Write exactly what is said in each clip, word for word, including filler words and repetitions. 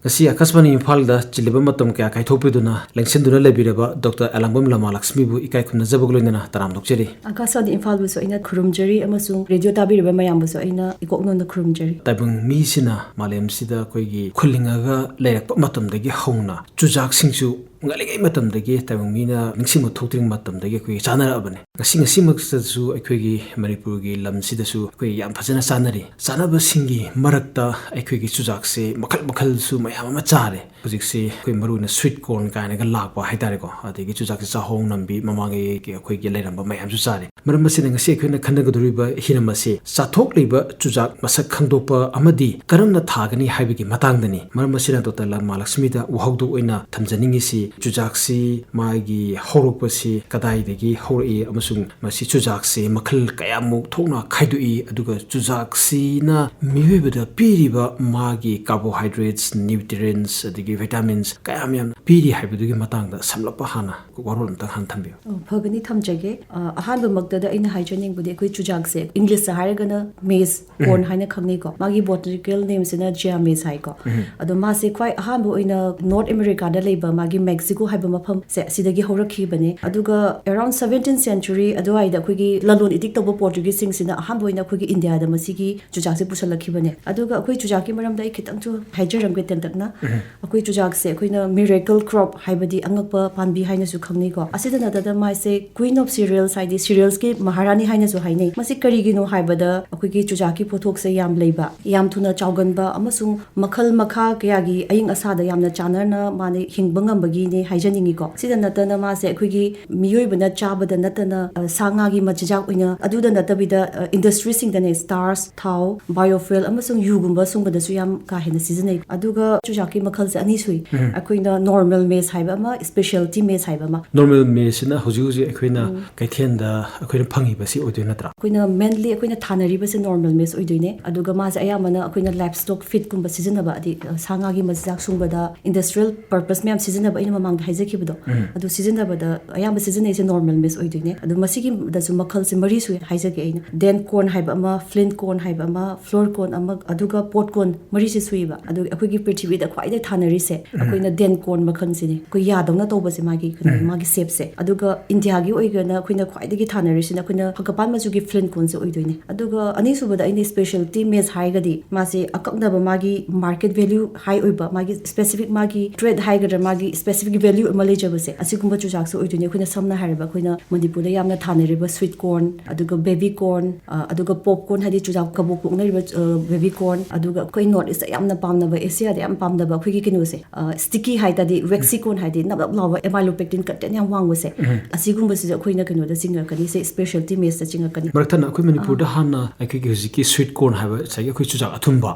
ꯉꯁꯤ ꯑꯀꯥꯁꯕꯥꯅꯤ ꯏꯝꯐꯥꯜꯗ ꯆꯤꯜꯂꯤꯕ ꯃꯇꯝ ꯀꯌꯥ ꯀꯥꯏꯊꯣꯛꯄꯤꯗꯨꯅ ꯂꯦꯡꯁꯤꯟꯗꯨꯅ ꯂꯩꯕꯤꯔꯕ ꯗꯣꯛꯇꯔ ꯑꯦꯂꯥꯡꯕꯝ ꯂꯃꯥ ꯂꯛꯁꯃꯤꯕꯨ ꯏꯀꯥꯏ ꯈꯨꯝꯅꯖꯕꯒ ꯂꯣꯏꯅꯅ ꯇꯔꯥꯝꯅ ꯑꯣꯛꯆꯔꯤ꯫ ꯑꯀꯥꯁꯕꯥꯅꯤ ꯏꯝꯐꯥꯜꯕꯨꯁꯨ ꯑꯩꯅ ꯈꯨꯔꯨꯝꯖꯔꯤ ꯑꯃꯁꯨꯡ ꯔꯦꯗꯤꯑꯣ ꯇꯥꯕꯤꯔꯤꯕ ꯃꯌꯥꯝꯕꯨꯁꯨ ꯑꯩꯅ ꯏꯀꯣꯛꯅꯣꯟꯅ ꯈꯨꯔꯨꯝꯖꯔꯤ꯫ ꯇꯥꯏꯕꯪ ꯃꯤꯁꯤꯅ ꯃꯥꯂꯦꯝꯁꯤꯗ ꯑꯩꯈꯣꯏꯒꯤ ꯈꯨꯜꯂꯤꯡꯉꯒ ꯂꯩꯔꯛꯄ ꯃꯇꯝꯗꯒꯤ ꯍꯧꯅ ꯆꯨꯖꯥꯛꯁꯤꯡꯁꯨ ꯉꯜꯂꯤꯉꯩ ꯃꯇꯝꯗꯒꯤ ꯇꯥꯏꯕꯪ ꯃꯤꯅ ꯅꯤꯡꯁꯤꯡꯕ ꯊꯣꯛꯇ꯭ꯔꯤꯉꯩ ꯃꯇꯝꯗꯒꯤ ꯑꯩꯈꯣꯏꯒꯤ ꯆꯥꯅꯔꯛꯑꯕꯅꯤ꯫ ꯉꯁꯤ ꯉꯁꯤꯃꯛꯇꯁꯨ ꯑꯩꯈꯣꯏꯒꯤ ꯃꯅꯤꯄꯨꯔꯒꯤ ꯂꯝꯁꯤꯗꯁꯨ ꯑꯩꯈꯣꯏ ꯌꯥꯝ ꯐꯖꯅ ꯆꯥꯅꯔꯤ꯫ ꯆꯥꯅꯕꯁꯤꯡꯒꯤ ꯃꯔꯛꯇ ꯑꯩꯈꯣꯏꯒꯤ ꯆꯨꯖꯥꯛꯁꯦ ꯃꯈꯜ ꯃꯈꯜꯁꯨ ꯃꯌꯥꯝ ꯑꯃ ꯆꯥꯔꯦ꯫ ꯍꯧꯖꯤꯛꯁꯤ ꯑꯩꯈꯣꯏ ꯃꯔꯨ ꯑꯣꯏꯅ sweet corn ꯀꯥꯏꯅꯒ ꯂꯥꯛꯄ ꯍꯥꯏꯇꯥꯔꯦꯀꯣ, ꯑꯗꯒꯤ ꯆꯨꯖꯥꯛꯁꯦ ꯆꯥꯍꯣꯡ ꯅꯝꯕꯤ, ꯃꯃꯥꯡꯉꯩꯒꯤ ꯑꯩꯈꯣꯏꯒꯤ ꯂꯩꯔꯝꯕ ꯃꯌꯥꯝꯁꯨ ꯆꯥꯔꯦ꯫ ꯃꯔꯝ ꯑꯁꯤꯅ ꯉꯁꯤ ꯑꯩꯈꯣꯏꯅ ꯈꯟꯅꯒꯗꯧꯔꯤꯕ ꯍꯤꯔꯝ ꯑꯁꯤ ꯆꯥꯊꯣꯛꯂꯤꯕ ꯆꯨꯖꯥꯛ ꯃꯁꯛ ꯈꯪꯗꯣꯛꯄ ꯑꯃꯗꯤ ꯀꯔꯝꯅ ꯊꯥꯒꯅꯤ ꯍꯥꯏꯕꯒꯤ ꯃꯇꯥꯡꯗꯅꯤ꯫ ꯃꯔꯝ ꯑꯁꯤꯅ ꯗꯣꯛꯇꯔ ꯂꯃꯥ ꯂꯛꯁꯃꯤꯗ ꯋꯥꯍꯧꯗꯣꯛ ꯑꯣꯏꯅ ꯊꯝꯖꯅꯤꯡꯉꯤꯁꯤ, ꯆꯨꯖꯥꯛꯁꯤ ꯃꯥꯒꯤ ꯍꯧꯔꯛꯄꯁꯤ ꯀꯗꯥꯏꯗꯒꯤ ꯍꯧꯔꯛꯏ ꯑꯃꯁꯨꯡ ꯃꯁꯤ ꯆꯨꯖꯥꯛꯁꯦ ꯃꯈꯜ ꯀꯌꯥꯃꯨꯛ ꯊꯣꯛꯅ ꯈꯥꯏꯗꯣꯛꯏ, ꯑꯗꯨꯒ ꯆꯨꯖꯥꯛꯁꯤꯅ ꯃꯤꯑꯣꯏꯕꯗ ꯄꯤꯔꯤꯕ ꯃꯥꯒꯤ carbohydrates, nutrients, ꯑꯗꯒꯤ vitamins ꯀꯌꯥꯝ ꯌꯥꯝꯅ ꯄꯤꯔꯤ ꯍꯥꯏꯕꯗꯨꯒꯤ ꯃꯇꯥꯡꯗ ꯁꯝꯂꯞꯄ ꯍꯥꯟꯅ ꯋꯥꯔꯣꯜ ꯑꯝꯇꯪ ꯍꯥꯟꯅ ꯊꯝꯕꯤꯌꯨ꯫ ꯑꯣ, ꯐꯒꯅꯤ, ꯊꯝꯖꯒꯦ꯫ ꯑ, ꯑꯍꯥꯟꯕꯃꯛꯇꯗ ꯑꯩꯅ ꯍꯥꯏꯖꯅꯤꯡꯕꯗꯤ ꯑꯩꯈꯣꯏ ꯆꯨꯖꯥꯛꯁꯦ ꯏꯪꯂꯤꯁꯇ ꯍꯥꯏꯔꯒꯅ maize corn ꯎꯝ꯫ ꯍꯥꯏꯅ ꯈꯪꯅꯩꯀꯣ꯫ ꯃꯥꯒꯤ botanical nameꯁꯤꯅ Jhea maize ꯍꯥꯏꯀꯣ꯫ ꯎꯝ꯫ ꯑꯗꯣ ꯃꯥꯁꯦ ꯈ꯭ꯋꯥꯏ ꯑꯍꯥꯟꯕ ꯑꯣꯏꯅ North Americaꯗ ꯂꯩꯕ ꯃꯥꯒꯤ Mexico ꯍꯥꯏꯕ ꯃꯐꯝꯁꯦ ꯑꯁꯤꯗꯒꯤ ꯍꯧꯔꯛꯈꯤꯕꯅꯦ꯫ ꯑꯗꯨꯒ around seventeenth century ꯑꯗꯨꯋꯥꯏꯗ ꯑꯩꯈꯣꯏꯒꯤ ꯂꯂꯣꯟ ꯏꯇꯤꯛ ꯇꯧꯕ ꯄꯣꯔꯇꯨꯒꯤꯁꯁꯤꯡꯁꯤꯅ ꯑꯍꯥꯟꯕ ꯑꯣꯏꯅ ꯑꯩꯈꯣꯏꯒꯤ ꯏꯟꯗꯤꯌꯥꯗ ꯃꯁꯤꯒꯤ ꯆꯨꯖꯥꯛꯁꯦ ꯄꯨꯁꯜꯂꯛꯈꯤꯕꯅꯦ꯫ ꯑꯗꯨꯒ ꯑꯩꯈꯣꯏ ꯆꯨꯖꯥꯛꯀꯤ ꯃꯔꯝꯗ ꯑꯩ ꯈꯤꯇꯪꯁꯨ ꯍꯥꯏꯖꯔꯝꯒꯦ ꯇꯦꯟꯇꯛꯅ꯫ ꯎꯝ꯫ ꯑꯩꯈꯣꯏ ꯆꯨꯖꯥꯛꯁꯦ ꯑꯩꯈꯣꯏꯅ miracle crop ꯍꯥꯏꯕꯗꯤ ꯑꯉꯛꯄ ꯄꯥꯝꯕꯤ ꯍꯥꯏꯅꯁꯨ ꯈꯪꯅꯩꯀꯣ꯫ ꯑꯁꯤꯗ ꯅꯠꯇꯅ ꯃꯥꯁꯦ Queen of Cereals ꯍꯥꯏꯗꯤ cerealsꯀꯤ ꯃꯍꯥꯔꯥꯅꯤ ꯍꯥꯏꯅꯁꯨ ꯍꯥꯏꯅꯩ꯫ ꯃꯁꯤ ꯀꯔꯤꯒꯤꯅꯣ ꯍꯥꯏꯕꯗ ꯑꯩꯈꯣꯏꯒꯤ ꯆꯨꯖꯥꯛꯀꯤ ꯄꯣꯠꯊꯣꯛꯁꯦ ꯌꯥꯝ ꯂꯩꯕ, ꯌꯥꯝ ꯊꯨꯅ ꯆꯥꯎꯒꯟꯕ ꯑꯃꯁꯨꯡ ꯃꯈꯜ ꯃꯈꯥ ꯀꯌꯥꯒꯤ ꯑꯏꯪ ꯑꯁꯥꯗ ꯌꯥꯝꯅ ꯆꯥꯟꯅꯅ ꯃꯥꯅ ꯍꯤꯡꯕ ꯉꯝꯕꯒꯤꯅꯦ ꯍꯥꯏꯖꯅꯤꯡꯉꯤꯀꯣ꯫ ꯁꯤꯗ ꯅꯠꯇꯅ ꯃꯥꯁꯦ ꯑꯩꯈꯣꯏꯒꯤ ꯃꯤꯑꯣꯏꯕꯅ ꯆꯥꯕꯗ ꯅꯠꯇꯅ, ꯑ, ꯁꯥ ꯉꯥꯒꯤ ꯃꯆꯤꯟꯖꯥꯛ ꯑꯣꯏꯅ, ꯑꯗꯨꯗ ꯅꯠꯇꯕꯤꯗ, ꯑ, industryꯁꯤꯡꯗꯅꯦ starch, ꯊꯥꯎ, biofuel ꯑꯃꯁꯨꯡ ꯌꯨꯒꯨꯝꯕ ꯁꯨꯝꯕꯗꯁꯨ ꯌꯥꯝ ꯀꯥ ꯍꯦꯟꯅ ꯁꯤꯖꯤꯟꯅꯩ꯫ ꯑꯗꯨꯒ ꯆꯨꯖꯥꯛꯀꯤ ꯃꯈꯜꯁꯦ ꯑꯅꯤ ꯁꯨꯏ꯫ ꯎꯝ꯫ ꯑꯩꯈꯣꯏꯅ normal maize ꯍꯥꯏꯕ ꯑꯃ, specialty maize ꯍꯥꯏꯕ ꯑꯃ꯫ Normal maizeꯁꯤꯅ ꯍꯧꯖꯤꯛ ꯍꯧꯖꯤꯛ ꯑꯩꯈꯣꯏꯅ ꯎꯝ꯫ ꯀꯩꯊꯦꯜꯗ ꯑꯩꯈꯣꯏꯅ ꯐꯪꯉꯤꯕꯁꯤ ꯑꯣꯏꯗꯣꯏ ꯅꯠꯇ꯭ꯔꯥ? ꯑꯩꯈꯣꯏꯅ mainly ꯑꯩꯈꯣꯏꯅ ꯊꯥꯅꯔꯤꯕꯁꯦ normal maize ꯑꯣꯏꯗꯣꯏꯅꯦ꯫ ꯑꯗꯨꯒ ꯃꯥꯁꯦ ꯑꯌꯥꯝꯕꯅ ꯑꯩꯈꯣꯏꯅ livestock feedꯀꯨꯝꯕ ꯁꯤꯖꯤꯟꯅꯕ, ꯍꯥꯏꯗꯤ, ꯑ, ꯁꯥ ꯉꯥꯒꯤ ꯃꯆꯤꯟꯖꯥꯛ ꯁꯨꯡꯕꯗ, industrial purpose ꯃꯌꯥꯝ ꯁꯤꯖꯤꯟꯅꯕ, ꯑꯩꯅ ꯃꯃꯥꯡꯗ ꯍꯥꯏꯖꯈꯤꯕꯗꯣ, ꯑꯗꯨ ꯁꯤꯖꯤꯟꯅꯕꯗ ꯑꯌꯥꯝꯕ ꯁꯤꯖꯤꯟꯅꯩꯁꯦ normal maize ꯑꯣꯏꯗꯣꯏꯅꯦ꯫ ꯑꯗꯣ ꯃꯁꯤꯒꯤꯗꯁꯨ ꯃꯈꯜꯁꯦ ꯃꯔꯤ ꯁꯨꯏ ꯍꯥꯏꯖꯒꯦ ꯑꯩꯅ: dent corn ꯍꯥꯏꯕ ꯑꯃ, flint corn ꯍꯥꯏꯕ ꯑꯃ, floor corn ꯑꯃ, ꯑꯗꯨꯒ pot corn, ꯃꯔꯤꯁꯦ ꯁꯨꯏꯕ꯫ ꯑꯗꯨꯒ ꯑꯩꯈꯣꯏꯒꯤ ꯄ꯭ꯔꯤꯊꯤꯕꯤꯗ ꯈ꯭ꯋꯥꯏꯗꯩ ꯊꯥꯅꯔꯤꯁꯦ ꯑꯩꯈꯣꯏꯅ dent corn ꯃꯈꯜꯁꯤꯅꯦ, ꯑꯩꯈꯣꯏ ꯌꯥꯗꯧꯅ ꯇꯧꯕꯁꯦ, ꯃꯥꯒꯤ ꯀꯩꯅꯣ, ꯃꯥꯒꯤ shapeꯁꯦ꯫ ꯑꯗꯨꯒ ꯏꯟꯗꯤꯌꯥꯒꯤ ꯑꯣꯏꯒꯅ ꯑꯩꯈꯣꯏꯅ ꯈ꯭ꯋꯥꯏꯗꯒꯤ ꯊꯥꯅꯔꯤꯁꯤꯅ ꯑꯩꯈꯣꯏꯅ ꯍꯪꯒꯄꯥꯟ ꯃꯆꯨꯒꯤ flint cornꯁꯦ ꯑꯣꯏꯗꯣꯏꯅꯦ꯫ ꯑꯗꯨꯒ ꯑꯅꯤꯁꯨꯕꯗ ꯑꯩꯅ specialty maize ꯍꯥꯏꯔꯒꯗꯤ ꯃꯥꯁꯦ ꯑꯀꯛꯅꯕ ꯃꯥꯒꯤ market value high ꯑꯣꯏꯕ, ꯃꯥꯒꯤ specific, ꯃꯥꯒꯤ trade ꯍꯥꯏꯒꯗ꯭ꯔꯥ, ꯃꯥꯒꯤ specific value ꯑꯃ ꯂꯩꯖꯕꯁꯦ, ꯑꯁꯤꯒꯨꯝꯕ ꯆꯨꯖꯥꯛꯁꯨ ꯑꯣꯏꯗꯣꯏꯅꯦ꯫ ꯑꯩꯈꯣꯏꯅ ꯁꯝꯅ ꯍꯥꯏꯔꯕ ꯑꯩꯈꯣꯏꯅ ꯃꯅꯤꯄꯨꯔꯗ ꯌꯥꯝꯅ ꯊꯥꯅꯔꯤꯕ sweet corn, ꯑꯗꯨꯒ baby corn, ꯑ, ꯑꯗꯨꯒ popcorn, ꯍꯥꯏꯗꯤ ꯆꯨꯖꯥꯛ ꯀꯕꯣꯛ ꯄꯣꯛꯅꯔꯤꯕ, ꯑ, baby corn, ꯑꯗꯨꯒ ꯑꯩꯈꯣꯏ North Eastꯇ ꯌꯥꯝꯅ ꯄꯥꯝꯅꯕ, Asiaꯗ ꯌꯥꯝ ꯄꯥꯝꯅꯕ ꯑꯩꯈꯣꯏꯒꯤ ꯀꯩꯅꯣꯁꯦ, ꯑ, sticky ꯍꯥꯏ ꯇꯥꯔꯗꯤ, waxy corn ꯍꯥꯏꯗꯤ ꯅꯞ ꯅꯞ ꯂꯥꯎꯕ, amylopectin content ꯌꯥꯝ ꯋꯥꯡꯕꯁꯦ, ꯑꯁꯤꯒꯨꯝꯕꯁꯤꯁꯨ ꯑꯩꯈꯣꯏꯅ ꯀꯩꯅꯣꯗ ꯆꯤꯡꯉꯛꯀꯅꯤ, ꯁꯦ specialty maizeꯇ ꯆꯤꯡꯉꯛꯀꯅꯤ꯫ ꯃꯔꯛ ꯊꯠꯅ ꯑꯩꯈꯣꯏ ꯃꯅꯤꯄꯨꯔꯗ ꯍꯥꯟꯅ ꯑꯩꯈꯣꯏꯒꯤ ꯍꯧꯖꯤꯛꯀꯤ sweet corn ꯍꯥꯏꯕ ꯉꯁꯥꯏꯒꯤ ꯑꯩꯈꯣꯏ ꯆꯨꯖꯥꯛ ꯑꯊꯨꯝꯕ,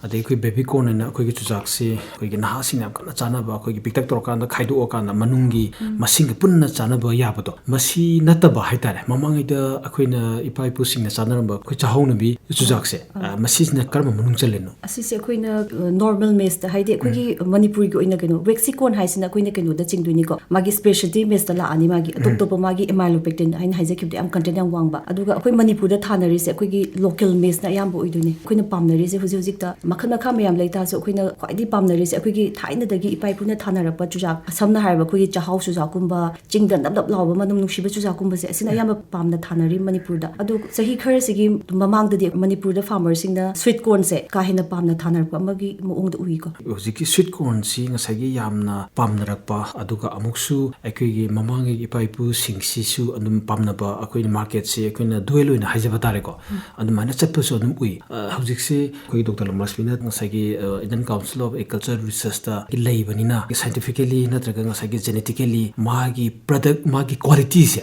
ꯑꯗꯩ ꯑꯩꯈꯣꯏ baby corn ꯍꯥꯏꯅ ꯑꯩꯈꯣꯏꯒꯤ ꯆꯨꯖꯥꯛꯁꯤ ꯑꯩꯈꯣꯏꯒꯤ ꯅꯍꯥꯁꯤꯡꯅ ꯌꯥꯝ ꯀꯟꯅ ꯆꯥꯅꯕ, ꯑꯩꯈꯣꯏꯒꯤ ꯄꯤꯛꯇꯛ ꯇꯧꯔꯀꯥꯟꯗ ꯈꯥꯏꯗꯣꯛꯑꯀꯥꯟꯗ ꯃꯅꯨꯡꯒꯤ ꯃꯁꯤꯡꯒ ꯄꯨꯟꯅ ꯆꯥꯅꯕ ꯌꯥꯕꯗꯣ, ꯃꯁꯤ ꯅꯠꯇꯕ ꯍꯥꯏꯇꯥꯔꯦ, ꯃꯃꯥꯡꯉꯩꯗ ꯑꯩꯈꯣꯏꯅ ꯏꯄꯥ ꯏꯄꯨꯁꯤꯡꯅ ꯆꯥꯅꯔꯝꯕ ꯑꯩꯈꯣꯏ ꯆꯥꯍꯧꯅꯕꯤ ꯆꯨꯖꯥꯛꯁꯦ, ꯑ, ꯃꯁꯤꯁꯤꯅ ꯀꯔꯝꯕ ꯃꯅꯨꯡ ꯆꯜꯂꯤꯅꯣ? ꯑꯁꯤꯁꯦ ꯑꯩꯈꯣꯏꯅ, ꯑ, normal maizeꯇ, ꯍꯥꯏꯗꯤ ꯑꯩꯈꯣꯏꯒꯤ ꯃꯅꯤꯄꯨꯔꯒꯤ ꯑꯣꯏꯅ ꯀꯩꯅꯣ, waxy corn ꯍꯥꯏꯁꯤꯅ ꯑꯩꯈꯣꯏꯅ ꯀꯩꯅꯣꯗ ꯆꯤꯡꯗꯣꯏꯅꯤꯀꯣ, ꯃꯥꯒꯤ specialty maizeꯇ ꯂꯥꯛꯑꯅꯤ꯫ ꯃꯥꯒꯤ ꯑꯇꯣꯞ ꯑꯇꯣꯞꯄ ꯃꯥꯒꯤ amylopectin ꯍꯥꯏꯅ ꯍꯥꯏꯖꯈꯤꯕꯗꯣ ꯌꯥꯝ content ꯌꯥꯝ ꯋꯥꯡꯕ꯫ ꯑꯗꯨꯒ ꯑꯩꯈꯣꯏ ꯃꯅꯤꯄꯨꯔꯗ ꯊꯥꯅꯔꯤꯁꯦ ꯑꯩꯈꯣꯏꯒꯤ local maizeꯅ ꯑꯌꯥꯝꯕ ꯑꯣꯏꯗꯣꯏꯅꯦ꯫ ꯑꯩꯈꯣꯏꯅ ꯄꯥꯝꯅꯔꯤꯁꯦ ꯍꯧꯖꯤꯛ ꯍꯧꯖꯤꯛꯇ ꯃꯈꯜ ꯃꯈꯥ ꯃꯌꯥꯝ ꯂꯩ ꯇꯥꯔꯁꯨ ꯑꯩꯈꯣꯏꯅ ꯈ꯭ꯋꯥꯏꯗꯒꯤ ꯄꯥꯝꯅꯔꯤꯁꯦ ꯑꯩꯈꯣꯏꯒꯤ ꯊꯥꯏꯅꯗꯒꯤ ꯏꯄꯥ ꯏꯄꯨꯅ ꯊꯥꯅꯔꯛꯄ ꯆꯨꯖꯥꯛ, ꯁꯝꯅ ꯍꯥꯏꯔꯕ ꯑꯩꯈꯣꯏꯒꯤ ꯆꯥꯛꯍꯥꯎ ꯆꯨꯖꯥꯛꯀꯨꯝꯕ, ꯆꯤꯡꯗ ꯅꯞ ꯅꯞ ꯂꯥꯎꯕ ꯃꯅꯝ ꯅꯨꯡꯁꯤꯕ ꯆꯨꯖꯥꯛꯀꯨꯝꯕꯁꯦ, ꯑꯁꯤꯅ ꯑꯌꯥꯝꯕ ꯄꯥꯝꯅ ꯊꯥꯅꯔꯤ ꯃꯅꯤꯄꯨꯔꯗ꯫ ꯑꯗꯣ ꯆꯍꯤ ꯈꯔꯁꯤꯒꯤ ꯃꯃꯥꯡꯗꯗꯤ ꯃꯅꯤꯄꯨꯔꯗ farmerꯁꯤꯡꯅ sweet cornꯁꯦ ꯀꯥ ꯍꯦꯟꯅ ꯄꯥꯝꯅ ꯊꯥꯅꯔꯛꯄ ꯑꯃꯒꯤ ꯃꯑꯣꯡꯗ ꯎꯏꯀꯣ꯫ ꯍꯧꯖꯤꯛꯀꯤ sweet cornꯁꯤ ꯉꯁꯥꯏꯒꯤ ꯌꯥꯝꯅ ꯄꯥꯝꯅꯔꯛꯄ, ꯑꯗꯨꯒ ꯑꯃꯨꯛꯁꯨ ꯑꯩꯈꯣꯏꯒꯤ ꯃꯃꯥꯡꯒꯤ ꯏꯄꯥ ꯏꯄꯨꯁꯤꯡꯁꯤꯁꯨ ꯑꯗꯨꯝ ꯄꯥꯝꯅꯕ, ꯑꯩꯈꯣꯏꯅ marketꯁꯤ ꯑꯩꯈꯣꯏꯅ dwell ꯑꯣꯏꯅ ꯍꯥꯏꯖꯕ ꯇꯥꯔꯦꯀꯣ, ꯑꯗꯨꯃꯥꯏꯅ ꯆꯠꯄꯁꯨ ꯑꯗꯨꯝ ꯎꯏ꯫ ꯑ, ꯍꯧꯖꯤꯛꯁꯤ ꯑꯩꯈꯣꯏꯒꯤ Doctor ꯂꯝꯂꯛꯁꯃꯤꯅ ꯉꯁꯥꯏꯒꯤ, ꯑ, Indian Council of Agriculture Researchꯇ ꯂꯩꯕꯅꯤꯅ, scientifically ꯅꯠꯇ꯭ꯔꯒ ꯉꯁꯥꯏꯒꯤ genetically ꯃꯥꯒꯤ product, ꯃꯥꯒꯤ qualityꯁꯦ,